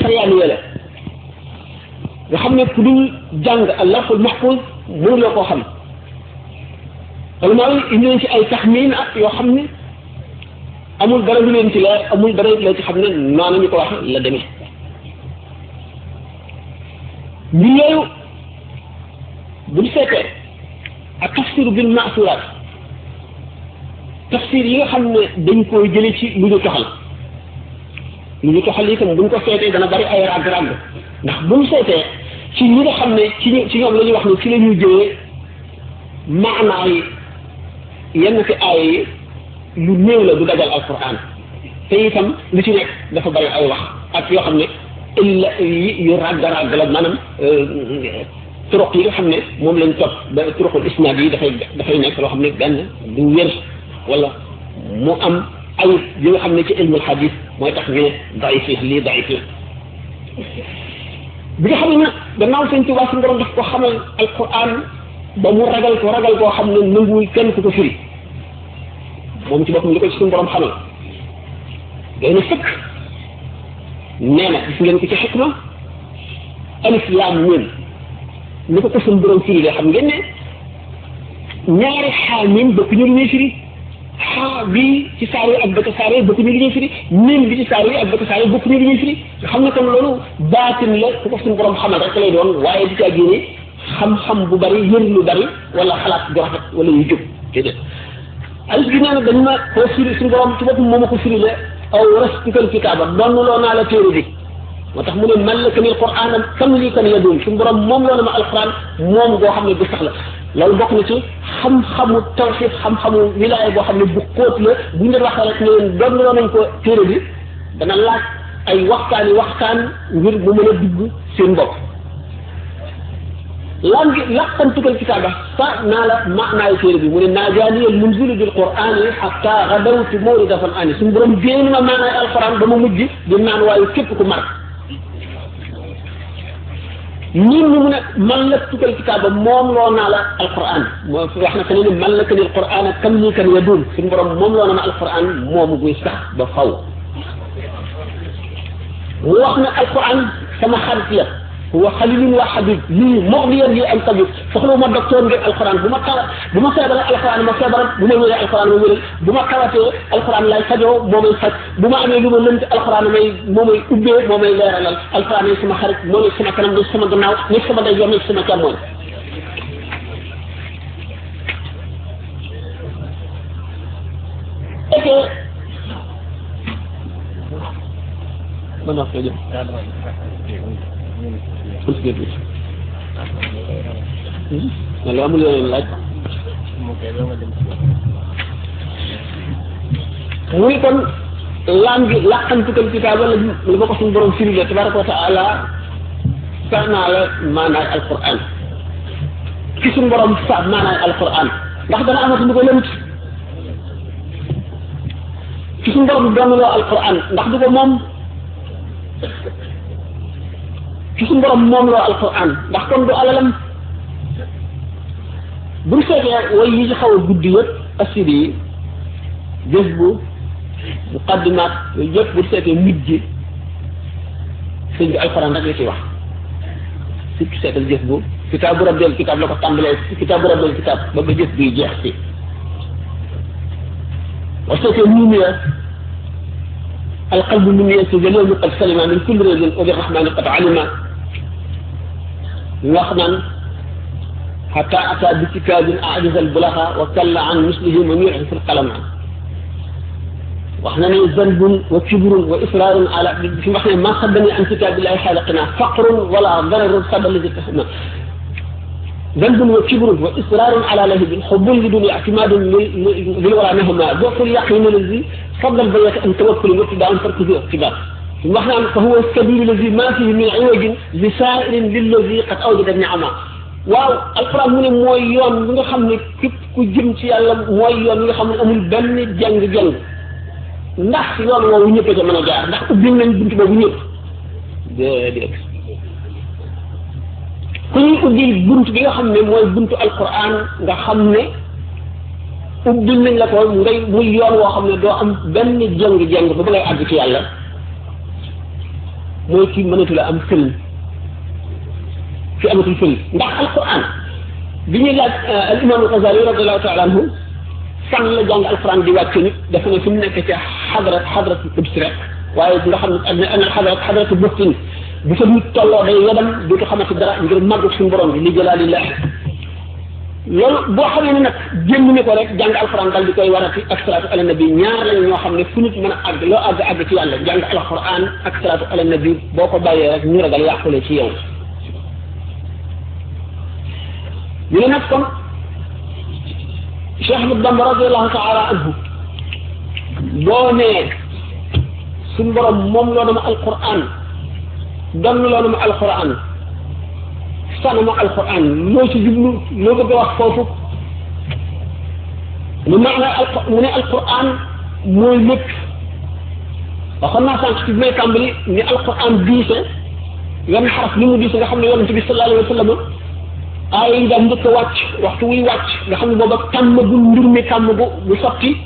S2: sariyaan la nga xam ne ku dul jàng al-lawhul mahfuz mënuloo koo xam wala mooy indi nañ ci ay taxmiin ak yoo xam ne amul dara lu leen ci leer amul dara la ci xam ne noonu ñu ko wax la demee mbir yooyu bu ñu seetee ak tafsir bil ma'suuraat tafsir yi nga xam ne dañ koy jële ci lu ñu toxal itam buñ ko seetee dana bari ay ràgg-ràgg ndax buñ seetee ci ñi nga xam ne ci ñoom la ñuy wax ne ci la ñuy jëlee maanaay yenn ci aaya yi lu néew la du dajal alquran te itam lu ci nekk dafa bari ay wax ak yoo xam ne illa yu ràgg-ràgg la maanaam turuq yi nga xam ne moom lañ topp ba turuqul isnaad yi dafay nekk loo xam ne benn du wér wala mu am ayib yi nga xam ne ci ilmul hadis mooy tax ñu ne daif lii daif la bi nga xam ne nag gannaaw sëñ Tuubaa suñu borom daf ko xamal alquran ba mu ragal koo xam ne nanguwul kenn ku ko firi moom ci boppam li ko ci suñu borom xamal doy na sëkk nee na gis ngeen ko ci xikma alif laam miim ni ko suñu borom firi la xam ngeen ne ñaari xaamim bokk ñu li ñuy firi xaa bi ci saar yi ak ba ca saar yi bokk ñu li ñuy firi miim bi ci saar yi ak ba ca saar yi bokk ñu li ñuy firi nga xam ne kon loolu baatin la ku ko suñu borom xamal rek lay doon waaye di caa génne xam-xam bu bari yër lu bari wala xalaat bu rafet wala yu jóg déedéet alif bi nee na dañ ma koo firi suñu borom ci boppam moo ma ko firi la aw rastikal kitaaba donnuloo naa la téere bi moo tax mu ne malakani alquran kam lii kan yadum suñu borom moom loo na ma alquran moom goo xam ne bu sax la loolu bokk na ci xam-xamu tawxiid xam-xamu wilaaya boo xam ne bu xóot la bu ñu leen waxee rek ne leen donnuloo nañ ko téere bi dana laaj ay waxtaan ngir mu mën a dugg seen bopp lan gi laqantukal kitaaba sa naa la maanaayu téere bi mu ne naajaani al munzilu bil qur'ani hatta gadawtu mawrida fan ani suñu borom génn ma maanaay alquran ba ma mujj di naan waaye képp ku mar ñun mu ne man la tukal kitaaba moom loo naa la alquran moo wax na ne man la kani alquran kam nii kan yadum suñu borom moom loo na ma alquran moomu guy sax ba faw mu wax na alquran sama xarit la wa xalilun wa habib lii moxliyan lii am tabib soxla ma docteur ngir alquran bu ma feebaree alquran ma feebaral bu ma wéree alquran ma wéral bu ma tawatee alquran lay fajoo moo may faj bu ma amee lu ma lënt alquran moo may ubbee moo may leeralal alquran yi sama xarit moo nekk sama kanam nekk sama gannaaw nekk sama ndeyjoor nekk sama càmmoñ ok man wax jëm loolu amul yeneen laaj mu ni kon laam gi laqantukal kitaaba la ma ko suñu borom firi la tabaraka wa taala sax naa la maanaay alquran ci suñu borom sax maanaay alquran ndax dana amati lu ko lënt ci suñu borom doon loo alquran ndax du ko moom ci suñu borom moom loo alquran ndax kon du alalam buñ seetee way yi ci xaw a guddi yëpp asiri yi jës bu muqaddimaat yooyu yëpp buñ seetee mujj sëñ bi alquran rek la ciy wax surtout seetal jës bu kitaabu rabbil kitaab la ko tàmbalee kitaabu rabbil kitaab ba ba jës buy jeex si wa seetee nuuniya القلب من يتجلل قد سلم من كل رجل وبالرحمن قد علم وخنا حتى أتى بكتاب أعجز البلغة وكل عن مثله من يعرف القلم وخنا ذنب وكبر وإصرار على في معنى ما صدني عن كتاب الله خالقنا فقر ولا ضرر صد الذي تهمه ذنب وكبر وإصرار على لهب حب لدنيا اعتماد للورى نهما ضعف اليقين الذي فضل البيت أن توكل وابتداء تركه اقتداء ومعنى فهو السبيل الذي ما فيه من عوج لسائر للذي قد أوجد النعمة waaw alquran mu ne mooy yoon bi nga xam ne képp ku jëm ci yàlla mooy yoon bi nga xam ne amul benn jàng-jàng ndax yoon woowu ñëpp ca mën a jaar ndax ubbil nañ bunt boobu ñëpp déedéet ku ñuy ubbil bunt bi nga xam ne mooy buntu alquran nga xam ne ubbil nañ la ko ngay muy yoon woo xam ne doo am benn jàng-jàng ba ba ngay àgg ci yàlla mooy kii mënatu la am sëriñ fi amatul fëri ndax alquran bi ñuy laaj al imam al Ghazali radiallahu taala anhu fan la jàng alquran di wàcc nit dafa ne fi mu nekk ca xadratu qudsi rek waaye nga xam ne ana xadratu bustin bu fa nit tolloo day wedam dootu xamati dara ngir màggu suñu borom bi li jalaalillah loolu boo xamee ne nag jéem ni ko rek jàng alxuraan dal di koy warati ak salaatu ala nabi ñaar lañ ñoo xam ne fu nit mën a àgg loo àgg ci yàlla jàng alxuraan ak salaatu ala nabi boo ko bàyyee rek ñu ragal yàqule ci yow. ñu ne nag kon Cheikh Ahmad Bamba radiyallahu taala anhu boo nee suñ borom moom loo dama alxuraan donn loo dama alxuraan sanama alquran loo ci jublu loo bëgg a wax foofu mu ne alquran mooy lépp waxoon naa sànq ci may tàmbali ni alquran diise yenn xaraf li mu diise nga xam ne yonente bi sallallahu alayhi wa sallam aaya yi daan njëkk a wàcc waxtu wuy wàcc nga xam ne booba tàmmagul mbir mi tàmm bu sotti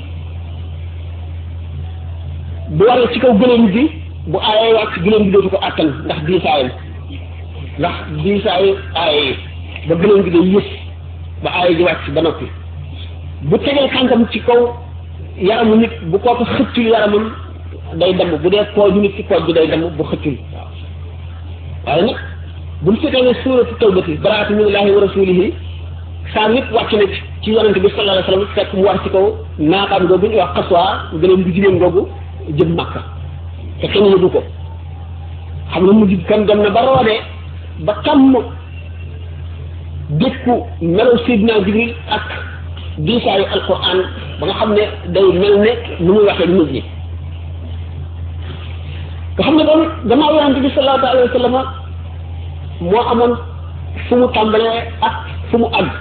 S2: bu waree ci kaw gëléem gi bu aaya wàcc gëléem gi dootu ko àttan ndax diisaayam ndax diisaayu aaya yi ba gëléem gi day yës ba aaya ji wàcc ba noppi bu tegee tànkam ci kaw yaramu nit bu kooku xëccul yaramam day damm bu dee pooj nit ci pooj bi day damm bu xëccul waaw waaye nag buñ fekkee ne suuratu tawbati baraatu minallahi wa rasulihi saa nit wàcc na ci yonente bi sallallahu alayhi wa sallam fekk mu war ci kaw naaqaam googu ñu wax xaswaa gëléem gi jigéen googu jëm Makka te kenn yëgu ko xam nga mujj kan dem na ba roodee ba tàmm dékku melaw Seydina Jibril ak diisaayu alquran ba nga xam ne day mel ne nu muy waxee nit ñi nga xam ne doon gannaaw yonente bi sallallahu alayhi wa sallam moo amoon fu mu tàmbalee ak fu mu àgg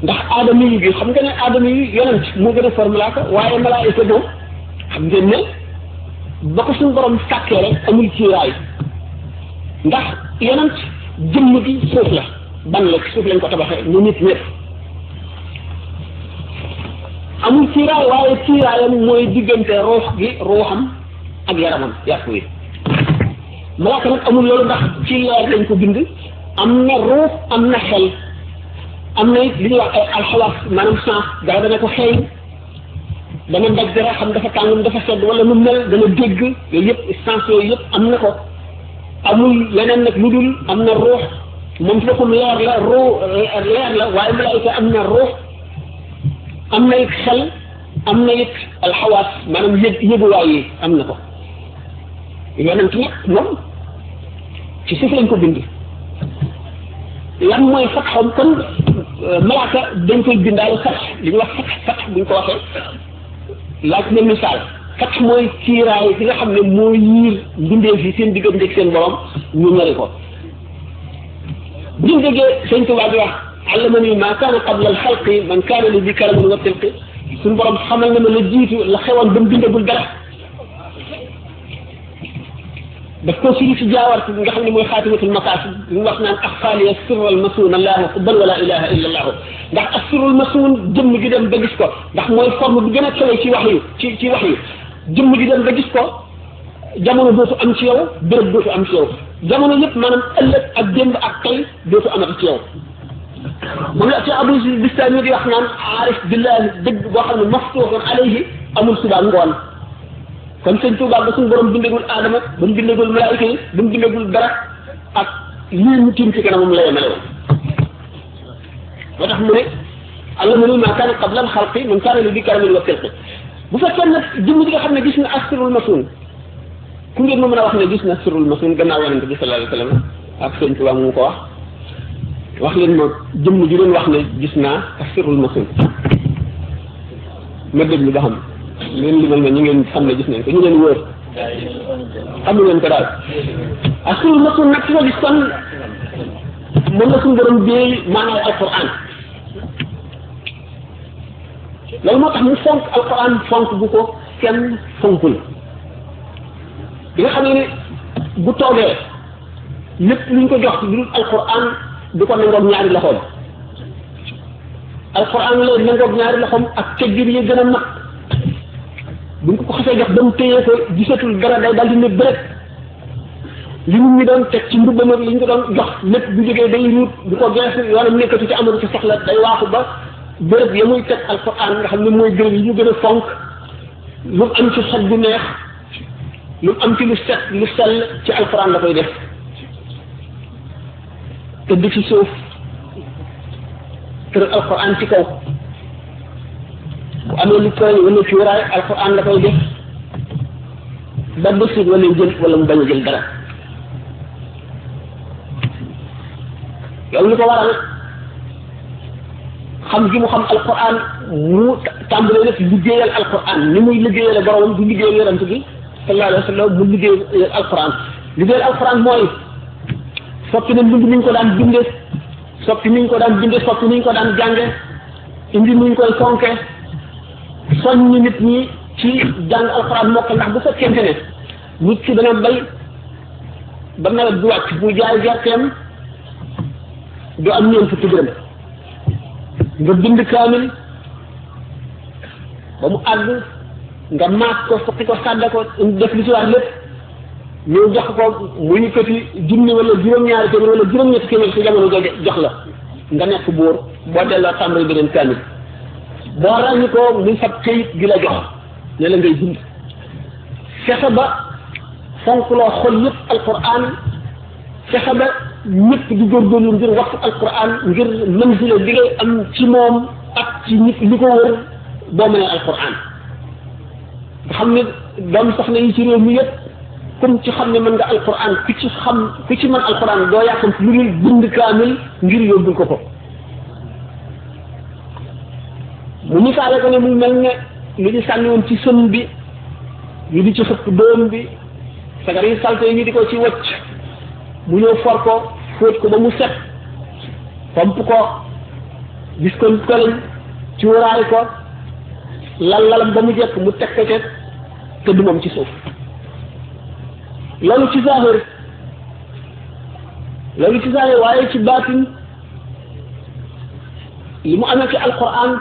S2: ndax aadama yi bi xam nga ne aadama yi yonent moo gën a for malaaka waaye malaayika moom xam ngeen ne ba ko suñu borom sàkkee rek amul ciiraay ndax yonent jëmm gi suuf la ban la suuf lañ ko tabaxee ñu nit ñëpp amul ciiraay waaye ciiraayam mooy diggante ruux gi ruuxam ak yaramam yàpp wi malaaka nag amul loolu ndax ci leer lañ ko bind am na ruux am na xel am na it li ñuy wax ay alxawaas maanaam sens dara dana ko xeeñ dana daj dara xam dafa tàngam dafa sedd wala nu mel dana dégg yooyu yëpp sens yooyu yëpp am na ko amul leneen nag lu dul am na ruux moom ci boppam leer la leer la waaye malaayika am na ruux am na it xel am na it alxawaas maanaam yëguwaay yi am na ko yonent nag moom ci suuf lañ ko bind lan mooy fatxam kon malaaka dañ koy bindaale fatx li ñuy wax fatx buñ ko waxee laaj na misaal fatx mooy kiiraay bi nga xam ne moo yiir mbindeef yi seen diggante ak seen borom ñu ñori ko buñ déggee sëñ Tuubaa di wax allamani ma kaana qabla al xalqi man kaana li bi karamin wa tilqi suñu borom xamal na ma la jiitu la xewoon ba mu bindagul dara daf ko firi ci jaawar nga xam ne mooy xaatimatul maqaasid li mu wax naan axfaaliya sirral masuun allahu bal wala ilaha illa allahu ndax ak sirrul masuun jëmm gi dem ba gis ko ndax mooy forme bi gën a kawe ci wax yu ci wax yu jëmm gi dem ba gis ko jamono dootu am ci yow béréb dootu am ci yow jamono yëpp maanaam ëllëg ak démb ak tey dootu amati ci yow moom la ci Abu Bistami di wax naan aarif billahi dëgg boo xam ne maftuuxun alayhi amul suba ngoon kon sëñ Tuubaa ba suñu borom bindagul aadama ba mu bindagul malaayika yi ba mu bindagul dara ak lii mu tiim ci kanamam la yemale woon moo tax mu ne allamani maa kaana qabla al xalqi man kaana li bi karamin wa tilqi bu fekkee nag jëmm ji nga xam ne gis na asrul masuun ku ngeen ma mën a wax ne gis na asrul masuun gannaaw yonent bi sallallahu alayhi wa sallam ak sëñ Tuubaa mu ko wax leen ma jëmm ji leen wax ne gis naa asrul masuun ma déglu ba xam leen limal ma ñu ngeen xam ne gis nañ ko ñu leen wóor xam ngeen ko daal asrul masuun nag ci ko gis kon moom la suñu borom bi maanaam alquran loolu moo tax mu fonk alquran fonk bu ko kenn fonkul bi nga xam ne bu toogee lépp luñ ko jox lu dul alquran du ko nangoog ñaari loxoom alquran la nangoog ñaari loxoom ak teggin yi gën a mag buñ ko xasee jox ba mu téye ko gisatul dara day daal di ne bërëb li nit ñi doon teg ci mbubbam ak li ñu ko doon jox lépp bu jógee day ruut du ko geesu yoonam nekkatu ci amatu ci soxla day waaxu ba bërëb ya muy teg alquran nga xam ne mooy bërëb yi ñu gën a fonk lu mu am ci xet bu neex lu mu am ci lu set lu sell ci alquran la koy def tëdd ci suuf tëral alquran ci kaw bu amee lu koy wala cuuraay alquran la koy def ba bësit wala jël wala mu bañ a jël dara loolu li ko waral xam gi mu xam alquran mu tàmbalee def liggéeyal alquran ni muy liggéeyal boromam du liggéeyal yonent bi sallallahu alayhi wa sallam mu liggéeyal alquran liggéeyal alquran mooy soppi na mbind ni ñu ko daan bindee soppi ni ñu ko daan bindee soppi ni ñu ko daan jànge indi ni ñu koy fonke soññ nit ñi ci jàng alquran mokk ndax bu fekkente ne nit ki dana bay ba nawet bu wàcc bu jaay gerteem du am ñeent fukki dërëm nga bind kaamil ba mu àgg nga maas ko soqi ko sàdda ko def li ci war lépp ñu jox ko mu yëkkati junni wala juróom-ñaari téeméer wala juróom-ñetti téeméer ci jamono jooju jox la nga nekk buur boo delloo tàmbali beneen kaamil boo ràññi ko muy fab këyit gi la jox ne la ngay bind fexe ba fonk loo xol yëpp alquran fexe ba ñëpp di góorgóorlu ngir waxtu alquran ngir manzile bi ngay am ci moom ak ci nit li ko wër boo mënee alquran nga xam ne doom soxna yi ci réew mi yëpp comme ci xam ne mën nga alquran ku ci mën alquran doo yàkkam lu dul bind kaamil ngir yóbbul ko ko mu misaale ko ne mu mel ne lu ñu sànni woon ci sën bi ñu di ci xëpp doom bi sagar yi salte yi ñu di ko ci wëcc mu ñëw for ko fóot ko ba mu set pomp ko gis ko këlañ cuuraay ko lalam ba mu jekk mu teg ko ca tëdd moom ci suuf loolu ci zahir waaye ci baatin li mu amee ci alquran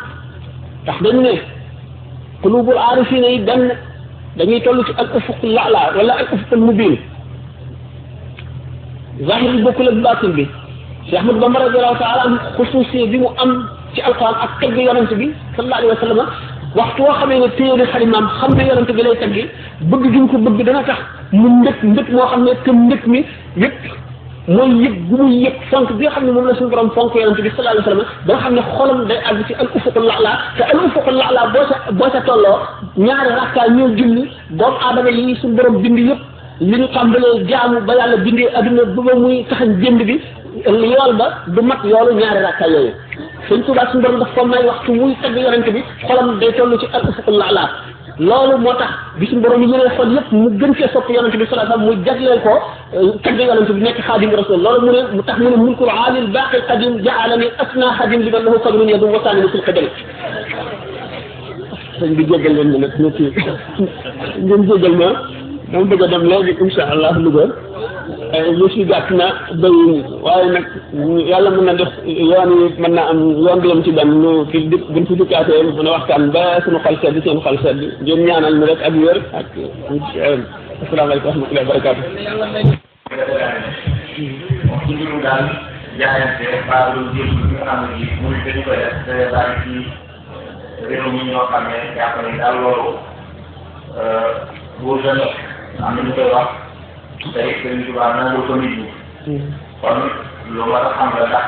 S2: ndax dañu ne qulubul aarifina yi benn dañuy toll ci al ufuqul la'la wala al ufuqul mubin zahir bi bokkul ak baatin bi Cheikh Ahmad Bamba radiyallahu taala an xusuusi bi mu am ci alquran ak tagg yonent bi sallallahu alayhi wa sallam waxtu woo xamee ne téye na xalimaam xam ne yonent bi lay taggi bëgg gi mu ko bëgg dana tax mu ndëkk moo xam ne te ndëkk mi yëpp mooy yëg gu muy yëg fonk bi nga xam ne moom la suñu borom fonk yonent bi sallallahu alayhi wa sallam ba nga xam ne xolam day àgg ci al ufuqul la'la te al ufuqul la'la boo sa tolloo ñaari rakkaa ñoo julli doomu aadama yi suñu borom bind yëpp li ñu tàmbalee jaamu ba yàlla bindee adduna ba muy taxañ jënd bi yool ba du mat yoolu ñaari rakkaa yooyu sëñ Tuubaa suñu borom daf ko may waxtu muy tagg yonent bi xolam day toll ci al ufuqul la'la loolu moo tax bi suñu borom yi ñu ne xol yëpp mu gën cee sopp yonent bi sallallahu alayhi wasallam mu jagleel ko tagg yonent bi nekk xaadim rasul loolu mu tax mu ne mulkul aalil baaqi qadim ja'alani asna xadim liman lahu fadlun yadum wa saani fil qadam sëñ bi jéggal leen ma nag ñu ci ngeen jéggal ma dama bëgg a dem léegi insha allah Louga lu si gàtt na béy waaye nag yàlla mën na def yoon yi mën na am yoon bi yam ci benn ñu fi di buñ fi dikkaatee mën a waxtaan ba suñu xol sedd seen xol sedd jëm ñaanal ñu rek ak wér ak asalaamaaleykum wa rahmatullahi wa barakaatu
S3: ci mbirum daal jaayante baalu jël bi nga xam ne bii muy dañu koy def te daal ci réew mi ñoo xam ne jàpp nañ daal loolu bu gën a am na ñu koy wax tey Sëriñ Tuubaa nangul ko nit ñi kon lu war a xam la ndax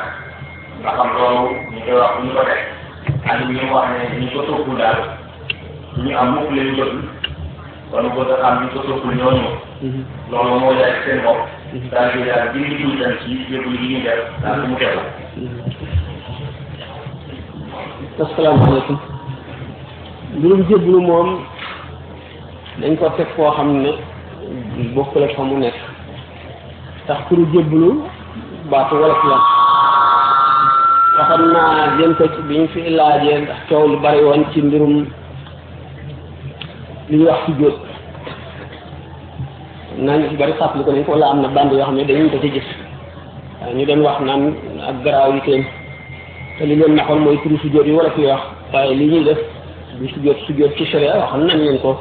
S3: nga xam loolu ñu koy wax bu ñu ko teg ak ñu wax ne ñu ko toppul daal ñu am mukk leen jot kon bëgg a xam ñu ko toppul ñooñu loolu moo jaay seen bopp daal di daal di ngi tuutan ci yëpp li ñuy def daal mu tegu
S2: asalaamaaleykum mbirum jébbalu moom dañ ko teg foo xam ne bokkul ak fa mu nekk tax turu jébbalu baatu wolof la waxoon naa jëm ko ci bi ñu fi laajee ndax coow lu bari woon ci mbirum li ñuy wax ci jóot naa ñu ci bari fàttali ko nañ ko wala am na band yoo xam ne dañu ko ci gis waaye ñu doon wax naan ak garaaw yi teen te li leen naxoon mooy turu sujjóot yi wala fi wax waaye li ñuy def du sujjóot ci sharia waxoon nañ leen ko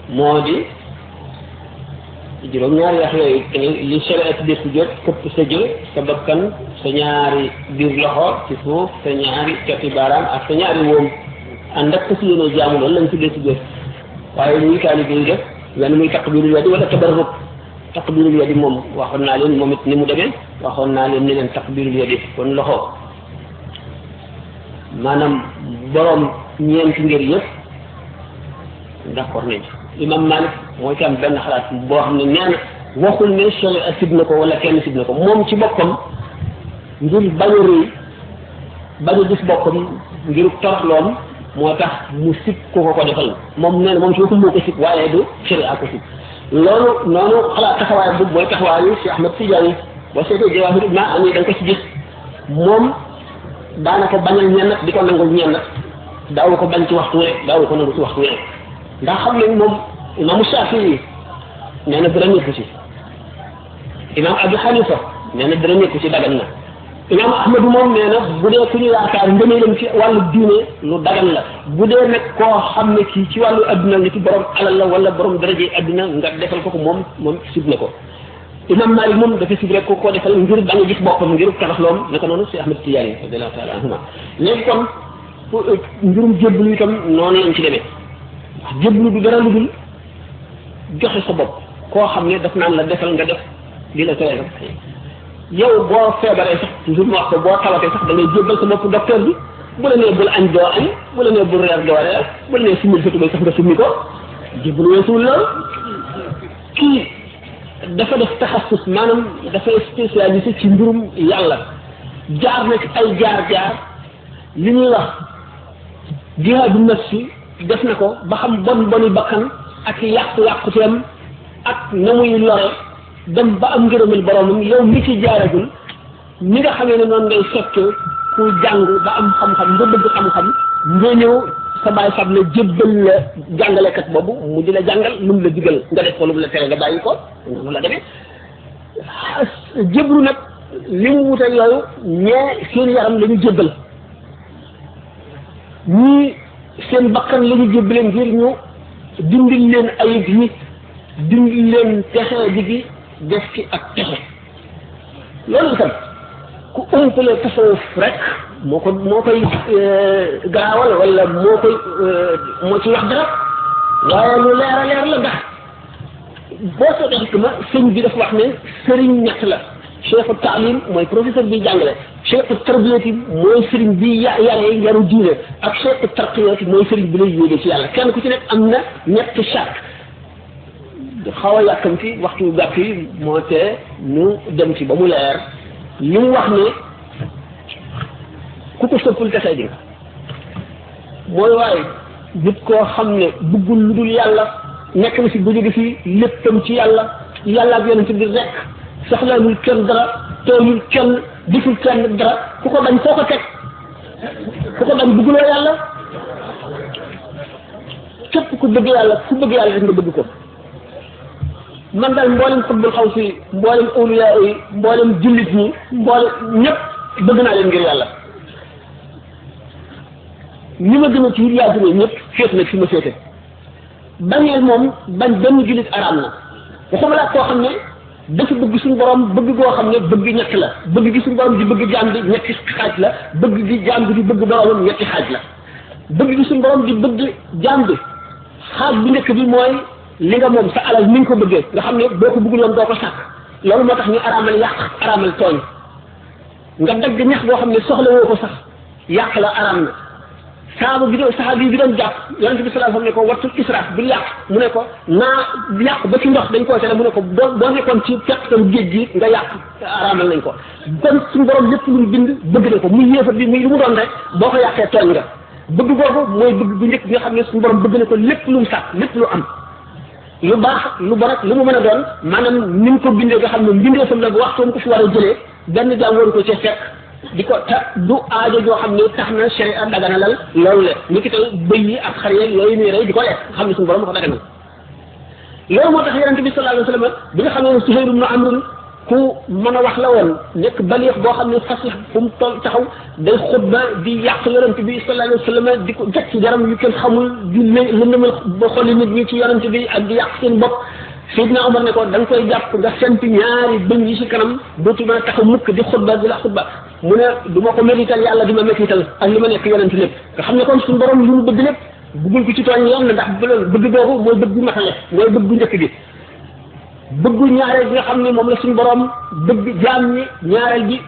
S2: moo di juróom-ñaari yax yooyu li sharia tuddee sujjóot këpp sa jë sa bakkan sa ñaari biir loxo ci suuf sa ñaari cati baaraam ak sa ñaari wóom ànd ak si yéene jaamu loolu lañ tuddee sujjóot waaye li ñuy taalibe yi def wenn muy taqbirul yadi wala tabarruk taqbirul yadi moom waxoon naa leen moom it ni mu demee waxoon naa leen ni leen taqbirul yadi kon loxo maanaam borom ñeenti ngir yëpp d'accord nañ imam Malik mooy ci am benn xalaat boo xam ne nee na waxul ne sharia sib na ko wala kenn sib na ko moom ci boppam ngir bañ a rëy bañ a gis boppam ngir toroxloom moo tax mu sib ku ko defal moom nee na moom ci boppam moo ko sib waaye du sharia ko sib loolu noonu xalaat taxawaay bu mooy taxawaayu si Ahmad Tijaani boo seetee Jawaahir Maani da nga ko ci gis moom daanaka bañal ñenn di ko nangul ñenn daawu ko bañ ci waxtu wi daawu ko nangu ci waxtu wi ndax xam ne moom imaamu Shafii nee na dara nekku ci imaam Abu Hanifa nee na dara nekku ci dagan na imaam Ahmadu moom nee na bu dee ku ñu yaakaar ngëneelam ci wàllu diine lu dagan la bu dee nag koo xam ne kii ci wàllu adduna nga ci borom alal la wala borom daraje adduna nga defal ko moom sib na ko imam Malik moom dafa sib rek ko defal ngir bañ a gis boppam ngir tabaxloom naka noonu si Ahmad Tijaani radiyallahu taala anhuma léegi kon mbirum jébbalu itam noonu lañ ci demee ndax jébbalu du dara lu dul joxe sa bopp koo xam ne daf naan la defal nga def li la tere rek yow boo feebaree sax toujours mu wax ko boo tawatee sax da ngay jébbal sa bopp docteur bi bu la nee bul añ doo añ bu la nee bul reer doo reer bu la nee sumil sa tubéy sax nga summi ko jébbalu weesuwul loolu kii dafa def taxassus maanaam dafay spécialisé ci mbirum yàlla jaar na ci ay jaar-jaar li ñuy wax jihaadu nafsi def na ko ba xam boni bakkan ak yàqu-yàquteem ak na muy lore dem ba am ngërëmal boromam yow mi ci jaaragul ni nga xamee ne noonu ngay fekke ku jàng ba am xam-xam nga bëgg xam-xam nga ñëw sa baay fab la jébbal la jàngalekat boobu mu di la jàngal lu mu la digal nga def ko lu mu la tere nga bàyyi ko noonu la demee jébbalu nag li mu wute yooyu ñee seen yaram la ñu jébbal ñii seen bakkan la ñu jébbale ngir ñu dindil leen ayib yi dindil leen texe gi def ci ak texe loolu itam ku umpale tasawuf rek moo koy gaawal wala moo ci wax dara waaye lu leer a leer la ndax boo seetee xikma sëñ bi dafa wax ne sëriñ ñett la cheikhu taalim mooy professeur bi jàngale cheikhu tarbiyati mooy sëriñ bi yare yaru diine ak cheikhu tarqiyati mooy sëriñ bi lay yéege ci yàlla kenn ku ci nekk am na ñetti charte xaw a yàkkamti waxtu gàtt yi moo tee ñu dem ci ba mu leer li mu wax ne ku ko sëppul tesee di nga mooy waaye nit koo xam ne bëggul lu dul yàlla nekk na si bu jóge fi léppam ci yàlla ak yonent bi rek soxlaalul kenn dara tooñul kenn deful kenn dara ku ko bañ foo ko teg ku ko bañ bëgguloo yàlla képp ku bëgg yàlla rek nga bëgg ko man daal mboolem xutbul xaw si mboolem awliya yi mboolem jullit ñi ñëpp bëgg naa leen ngir yàlla ñi ma gën a ci yaa gën a ñëpp féet nag fi ma féete bañeel moom bañ benn jullit araam na waxuma laa koo xam ne dafa bëgg suñu borom bëgg goo xam ne bëgg ñett la bëgg gi suñu borom di bëgg jaam bi ñetti xaaj la bëgg gi jaam bi di bëgg boromam ñetti xaaj la bëgg gi suñu borom di bëgg jaam bi xaaj bu njëkk bi mooy li nga moom sa alal ni nga ko bëggee nga xam ne boo ko bëggul woon doo ko sàkk loolu moo tax ñu araamal yàq araamal tooñ nga dagg ñax boo xam ne soxla woo ko sax yàq la araam na saxaabi bi doon jàpp yonent bi sallallahu alayhi wasallam ne ko wattul israaf bul yàq mu ne ko naa yàq ba ci ndox dañ koo tere mu ne ko boo nekkoon ci fekkatam géej gi nga yàq araamal nañ ko kon suñu borom lépp lu mu bind bëgg na ko muy yéefar bi muy lu mu doon rek boo ko yàqee tooñ nga bëgg boobu mooy bëgg bu njëkk bi nga xam ne suñu borom bëgg na ko lépp lu mu sàkk lépp lu am lu baax lu bon ak lu mu mën a doon maanaam ni mu ko bindee nga xam ne mbindeefam la bu waxtoom ko fi war a jëlee benn jaam waru ko ci fekk di ko ta du aajo joo xam ne tax na sharia daganalal loolu le ni ki tey bëy yi ak xar yeeg yooyu muy rey di ko lekk xam ne suñu borom ko daganal loolu moo tax yonente bi sallallahu alayhi wa sallam bi nga xam ne Suhayl ibn Amr ku mën a wax la woon nekk baliix boo xam ne fasih fu mu toll taxaw day xutba di yàq yonente bi sallallahu alayhi wa sallam di ko jot ci jaram yu kenn xamul di lëndëmal ba xolli nit ñi ci yonente bi ak di yàq seen bopp Seydina Omar ne ko da nga koy jàpp nga sempi ñaari bëñ yi ci kanam dootu mën a taxaw mukk di xutba di la xutba mu ne du ma ko métital yàlla di ma métital ak li ma nekk yonente lépp nga xam ne kon suñu borom li mu bëgg lépp bëggul ko ci tooñ yoon na ndax bëgg boobu mooy bëgg bu matale mooy bëgg bu njëkk bi bëggu ñaareel bi nga xam ne moom la suñu borom bëgg jaam ñi ñaareel bi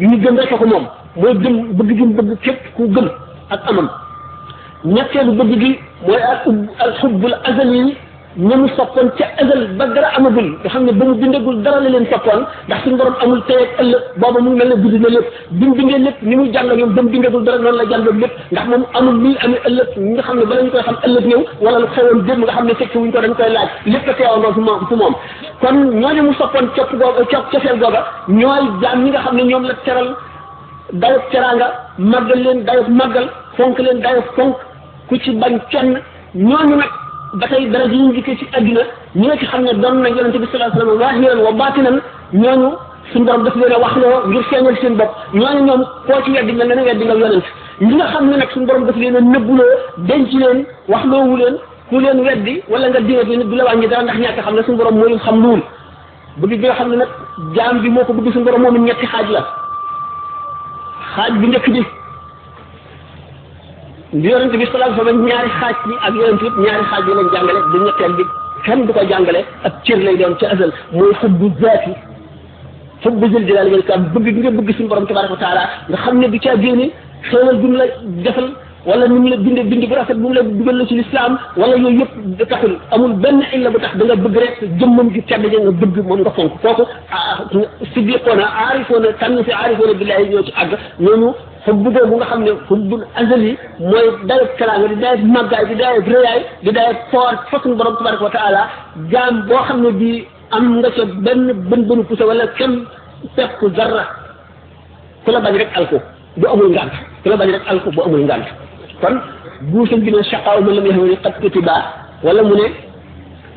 S2: ñu gëm rek ko moom mooy gëm bëgg gi mu bëgg képp ku gëm ak amam ñetteelu bëgg gi mooy al xubbul azali ñamu soppoon ca azal ba dara amagul nga xam ne ba mu bindagul dara la leen soppoon ndax suñu borom amul tey ak ëllëg booba mu ngi mel ne bind na lépp bi mu bindee lépp ni muy jàll ñoom ba mu bindagul dara noonu la jàlloon lépp ndax moom amul luy amee ëllëg ñi nga xam ne bala ñu koy xam ëllëg ñëw wala lu xewoon démb nga xam ne fekk wuñ ko dañ koy laaj lépp a teewandoo fi moom kon ñooñu mu soppoon copp googa cofeel googa ñooy jaam ñi nga xam ne ñoom la teral dayoo teraanga màggal leen dayoo màggal fonk leen dayoo fonk ku ci bañ kenn ñooñu nag ba tey dara ji ñu njëkkee ci adduna ñi nga ci xam ne doon na yonente bi sallallahu alayhi wasallam waahiran wa baatinan ñooñu suñu borom daf leen a waxloo ngir feeñal seen bopp ñooñu ñoom koo ci weddi mel na ne weddi nga yonent ñi nga xam ne nag suñu borom daf leen a nëbbuloo denc leen waxloowu leen ku leen weddi wala nga dinga bi du la wàññi dara ndax ñàkk xam ne suñu borom mooy xam luul bëgg bi nga xam ne nag jaam bi moo ko bëgg suñu borom moom ñetti xaaj la xaaj bi njëkk bi yonent bi sallallahu alayhi wasallam ñaari xaaj bi ak yonent yëpp ñaari xaaj bi lañ jàngale bu ñetteel bi kenn du ko jàngale ak cër lay doon ca azal mooy xubbu zaati xubbu jël jëlaal wal kam bëgg nga bëgg suñu borom tabaraka wa taala nga xam ne du caa génne xéewal bu mu la defal wala ni mu la binde bind bu rafet bu mu la dugal la ci lislaam wala yooyu yëpp taxul amul benn illa bu tax da nga bëgg rek jëmmam ji tedd ja nga bëgg moom nga fonk kooku siddiqoona aarifoona tànn si aarifoona billahi ñoo ci àgg ñooñu xubbu boobu nga xam ne xubbul azali mooy dayoo teraanga di dayoo màggaay di dayoo rëyaay di dayoo foor fa suñu borom tabaraka wa taala jaam boo xam ne bii am nga ca benn bënu pusa wala kenn pepp dara ku la bañ rek alko bu amul ngànt ku la bañ rek alko bu amul ngànt kon bu sëñ bi ne chaqaaw man lam yaxam ni qad kutiba wala mu ne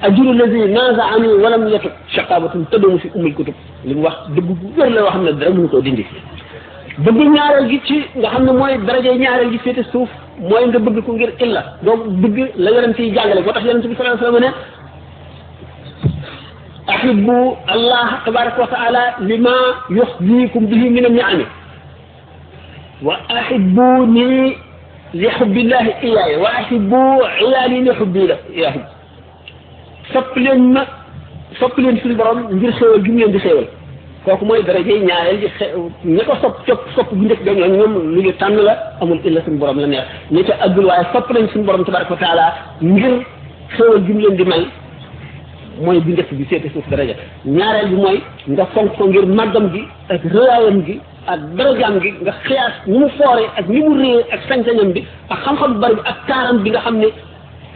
S2: ajuru lazi naza ani walam yatub chaqaabatun tëddamu fi umul kutub li mu wax dëgg bu wér la yoo xam ne dara mënu koo dindi bëgg ñaareel gi ci nga xam ne mooy daraje ñaareel gi féete suuf mooy nga bëgg ko ngir illa doo bëgg la yonent yi jàngale moo tax yonent bi sallallahu alayhi wasallam ne ahibbu allah tabaraka wa taala lima yuxzikum bihi min an-ni'am wa ahibbuni li hubbillahi iyaaya wa ahibbu iyaali li hubbi la iyaahum sopp leen suñu borom ngir xéewal gi mu leen di xéewal kooku mooy daraje ñaareel ji ñi ko sopp bu njëkk ga ñoom lu ñu tànn la amul illa suñu borom la neex ñi te aggul waaye sopp nañ suñu borom tabaraka wa taala ngir xéewal gi mu leen di may mooy bu njëkk bi seeti suuf daraja ñaareel bi mooy nga fonk ko ngir màggam gi ak rëyaayam gi ak darajaam gi nga xiyaas ni mu foore ak ni mu réer ak sañ-sañam bi ak xam-xam bu bari bi ak taaram bi nga xam ne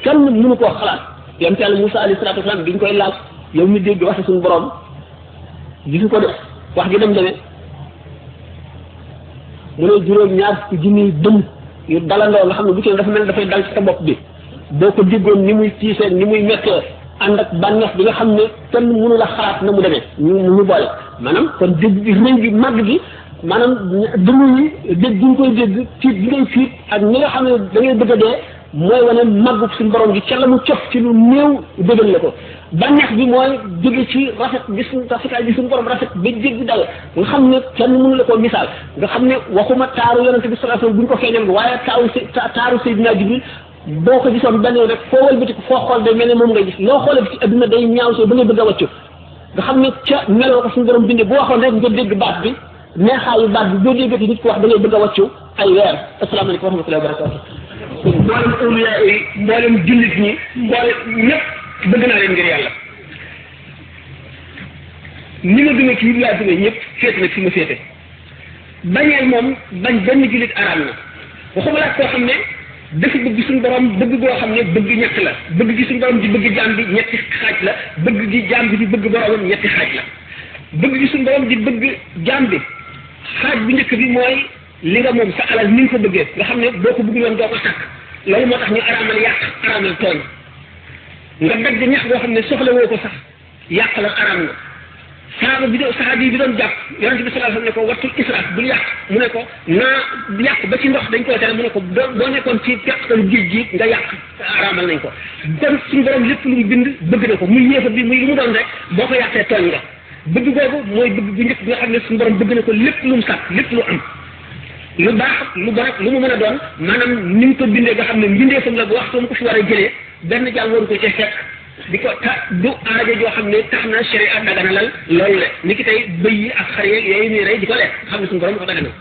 S2: kenn mënu koo xalaat yonent Yàlla Musaa alayhi salaatu wa salaam biñ koy laaj yow mi dégg waxe suñu borom gisu ko def wax gi dem demee mu ne juróom ñaar fukki junniy dënn yu dalandoo nga xam ne bu ci dafa mel dafay dal ci sa bopp bi boo ko déggoon ni muy tiisee ni muy méttee ànd ak bànneex bi nga xam ne kenn mënu la xalaat na mu demee ñu boole maanaam kon dégg bi rëy gi màgg gi maanaam dënn yi dégg bi ñu koy dégg tiit bi ngay tiit ak ñi nga xam ne da ngay bëgg a dee mooy wane màggu suñu borom gi ca la mu cof ci lu néew dëggal la ko bànneex bi mooy jóge ci rafet bi suñu rafetaay bi suñu borom rafet ba jéggi dal nga xam ne kenn mënu la koo misaal nga xam ne waxuma taaru yonente bi sallallahu alayhi wasallam bu ñu ko feeñal waaye taaru Seydina Jibril boo ko gisoon benn rek foo wëlbati ko foo xool day mel ne moom ngay gis loo xoolee ci adduna day ñaaw soo ba nga bëgg a wàccu nga xam ne ca meloo ko suñu borom bindee bu waxoon rek nga dégg baat bi neexaayu baat bi boo déggati nit ko wax da ngay bëgg a wàccu ay weer asalaamaaleykum wa rahmatullahi wa barakatuh mboolem awliya yi mboolem jullit ñi mboolem ñëpp bëgg naa leen ngir yàlla ni ma gën a kii laa gën a ñëpp féete nag fi ma féete bañeel moom bañ benn jullit araam na waxuma laa koo xam ne dafa bëgg suñu borom bëgg goo xam ne bëgg ñett la bëgg gi suñu borom di bëgg jaam bi ñetti xaaj la bëgg gi jaam bi di bëgg boromam ñetti xaaj la bëgg gi suñu borom di bëgg jaam bi xaaj bu njëkk bi mooy li nga moom sa alal ni nga ko bëggee nga xam ne boo ko bëgg woon doo ko takk loolu moo tax ñu araamal yàq araamal tooñ nga dagg ñax boo xam ne soxla woo ko sax yàq la araam na saxaabi bi doon jàpp yonent bi sallallahu alayhi wasallam ne ko wattul israaf bul yàq mu ne ko naa yàq ba ci ndox dañ koy tere mu ne ko boo nekkoon ci peqtal géej gi nga yàq araamal nañ ko kon suñu borom lépp lu mu bind bëgg na ko muy yéefa bi muy lu mu doon rek boo ko yàqee tooñ nga bëgg boobu mooy bëgg bu njëkk bi nga xam ne suñu borom bëgg na ko lépp lu mu sàkk lépp lu am lu baax lu bon lu mu mën a doon maanaam ni mu ko bindee nga xam ne mbindeefam la bu waxtu mu ko fi war a jëlee benn jàll waru ko ci fekk di ko du aajo joo xam ne tax na sharia daganalal loolu le ni ki tey bëy yi ak xar yeeg yooyu ñuy rey di ko lekk xam ne suñu borom ko daganal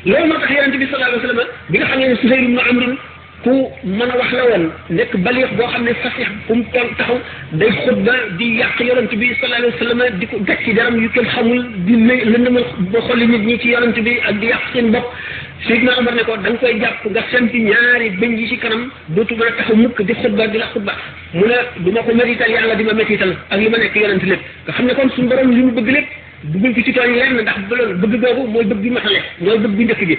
S2: loolu moo tax yonent bi sallallahu alayhi wa sallam bi nga xam ne Suhayl ibn Amr ku mën a wax la woon nekk baliix boo xam ne fasix fu mu toll taxaw day xutba di yàq yonent bi sallallahu alayhi wa sallam di ko gàcc ci daram yu kenn xamul di lëndëmal ba xolli nit ñi ci yonent bi ak di yàq seen bopp Seydina Omar ne ko da nga koy jàpp nga sempi ñaari bëñ yi ci kanam dootu mën a taxaw mukk di xutba di la xutba mu ne du ma ko métital yàlla di ma métital ak li ma nekk yonent lépp nga xam ne kon suñu borom li mu bëgg lépp duggul ko ci tooñ lenn ndax bëgg googu mooy bëgg bi matale mooy bëgg bi njëkk gi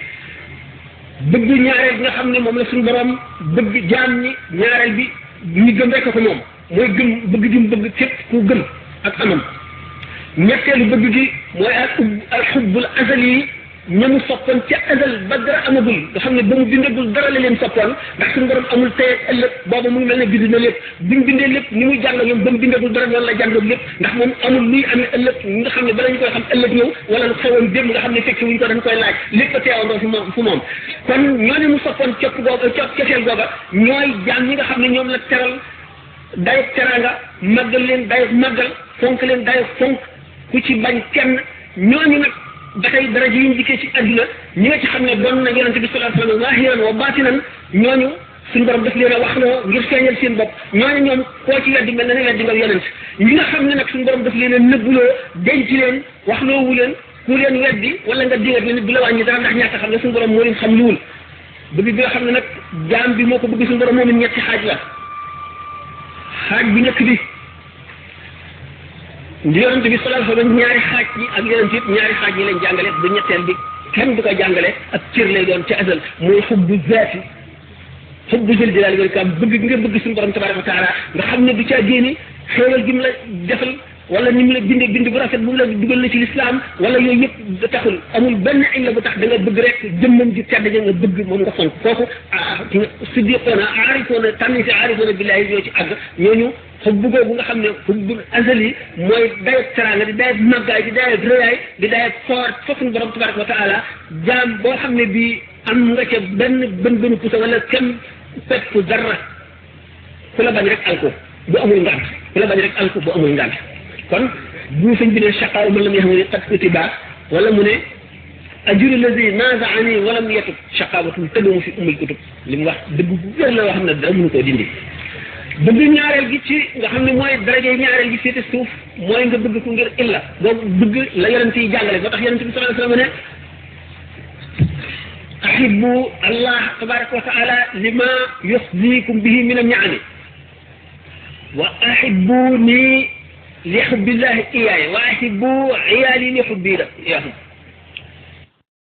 S2: bëgg ñaareel bi nga xam ne moom la suñu borom bëgg jaam ñi ñaareel bi ñi gëm rek ko moom mooy gëm bëgg gi mu bëgg képp ku gëm ak amam ñetteelu bëgg gi mooy al xubbul azali ñamu soppoon ca azal ba dara amagul nga xam ne ba mu bindagul dara la leen soppoon ndax suñu borom amul tey ak ëllëg boobu mu ngi mel ne bind na lépp bi mu bindee lépp ni muy jàng ñoom ba mu bindagul dara noonu la jàngoog lépp ndax moom amul luy amee ëllëg nga xam ne bala ñu koy xam ëllëg ñëw wala lu xewoon démb nga xam ne fekki wuñ ko dañ koy laaj lépp a teewandoo fu moom kon ñooñu mu soppoon copp googa copp cofeel googa ñooy jaam ñi nga xam ne ñoom la teral dayo teranga màggal leen dayo màggal fonk leen dayo fonk ku ci bañ kenn ñooñu nag ba tey daraja yi ñu dikkee ci adduna ñi nga ci xam ne doon na yonente bi sallallahu alayhi wa sallam waahiran wa baatinan ñooñu suñu borom daf leen a waxloo ngir feeñal seen bopp ñooñu ñoom koo ci weddi mel na ne weddi nga yonent ñi nga xam ne nag suñu borom daf leen a nëbbuloo denc leen waxloowu leen ku leen weddi wala nga dingat leen du la wàññi dara ndax ñàkk xam ne suñu borom moo leen xam luwul bëgg bi nga xam ne nag jaam bi moo ko bëgg suñu borom moom it ñetti xaaj la xaaj bi njëkk bi di yonent bi sallallahu alayhi wa sallam ñaari xaaj yi ak yonent yëpp ñaari xaaj yi lañ jàngale bu ñetteel bi kenn du ko jàngale ak cër lay doon ca azal mooy xubbu zaati xubbu jël jalaali wal ikram bëgg nga bëgg suñu borom tabaraka wa taala nga xam ne du caa génni xéewal gi mu la defal wala ni mu la bindee bind bu rafet bu mu la dugal na ci lislaam wala yooyu yëpp da taxul amul benn illa bu tax da nga bëgg rek jëmmam ji tedd ja nga bëgg moom nga fonk foofu siddiqoona aarifoona tànni si aarifoona billahi ñoo ci àgg ñooñu xubbu googu nga xam ne xubbul azali mooy dayoo teraanga di dayoo màggaay di dayoo rëyaay di dayoo foor foofu suñu borom tabaraka wa taala jaam boo xam ne bii am nga ca benn pusa wala kenn pepp dara ku la bañ rek alko bu amul ngant ku la bañ rek alko bu amul ngant kon bu sëñ bi ne chaqaaw man lam yaxam ne qad kutiba wala mu ne ajuri lazi nazaani walam yatub chaqaawatum tëddumu fi umul kutub li mu wax dëgg bu wér la wax na dara mënu koo dindi bëgg ñaareel gi ci nga xam ne mooy daraje ñaareel gi féete suuf mooy nga bëgg ko ngir illa boobu bëgg la yonent yi jàngale moo tax yonent bi sallallahu alayhi wa sallam ne ahibbu allah tabaraka wa taala lima yuxzikum bihi min an-ni'ami wa ahibbuni li hubbillahi iyaaya wa ahibbu iyaali li hubbi iyahum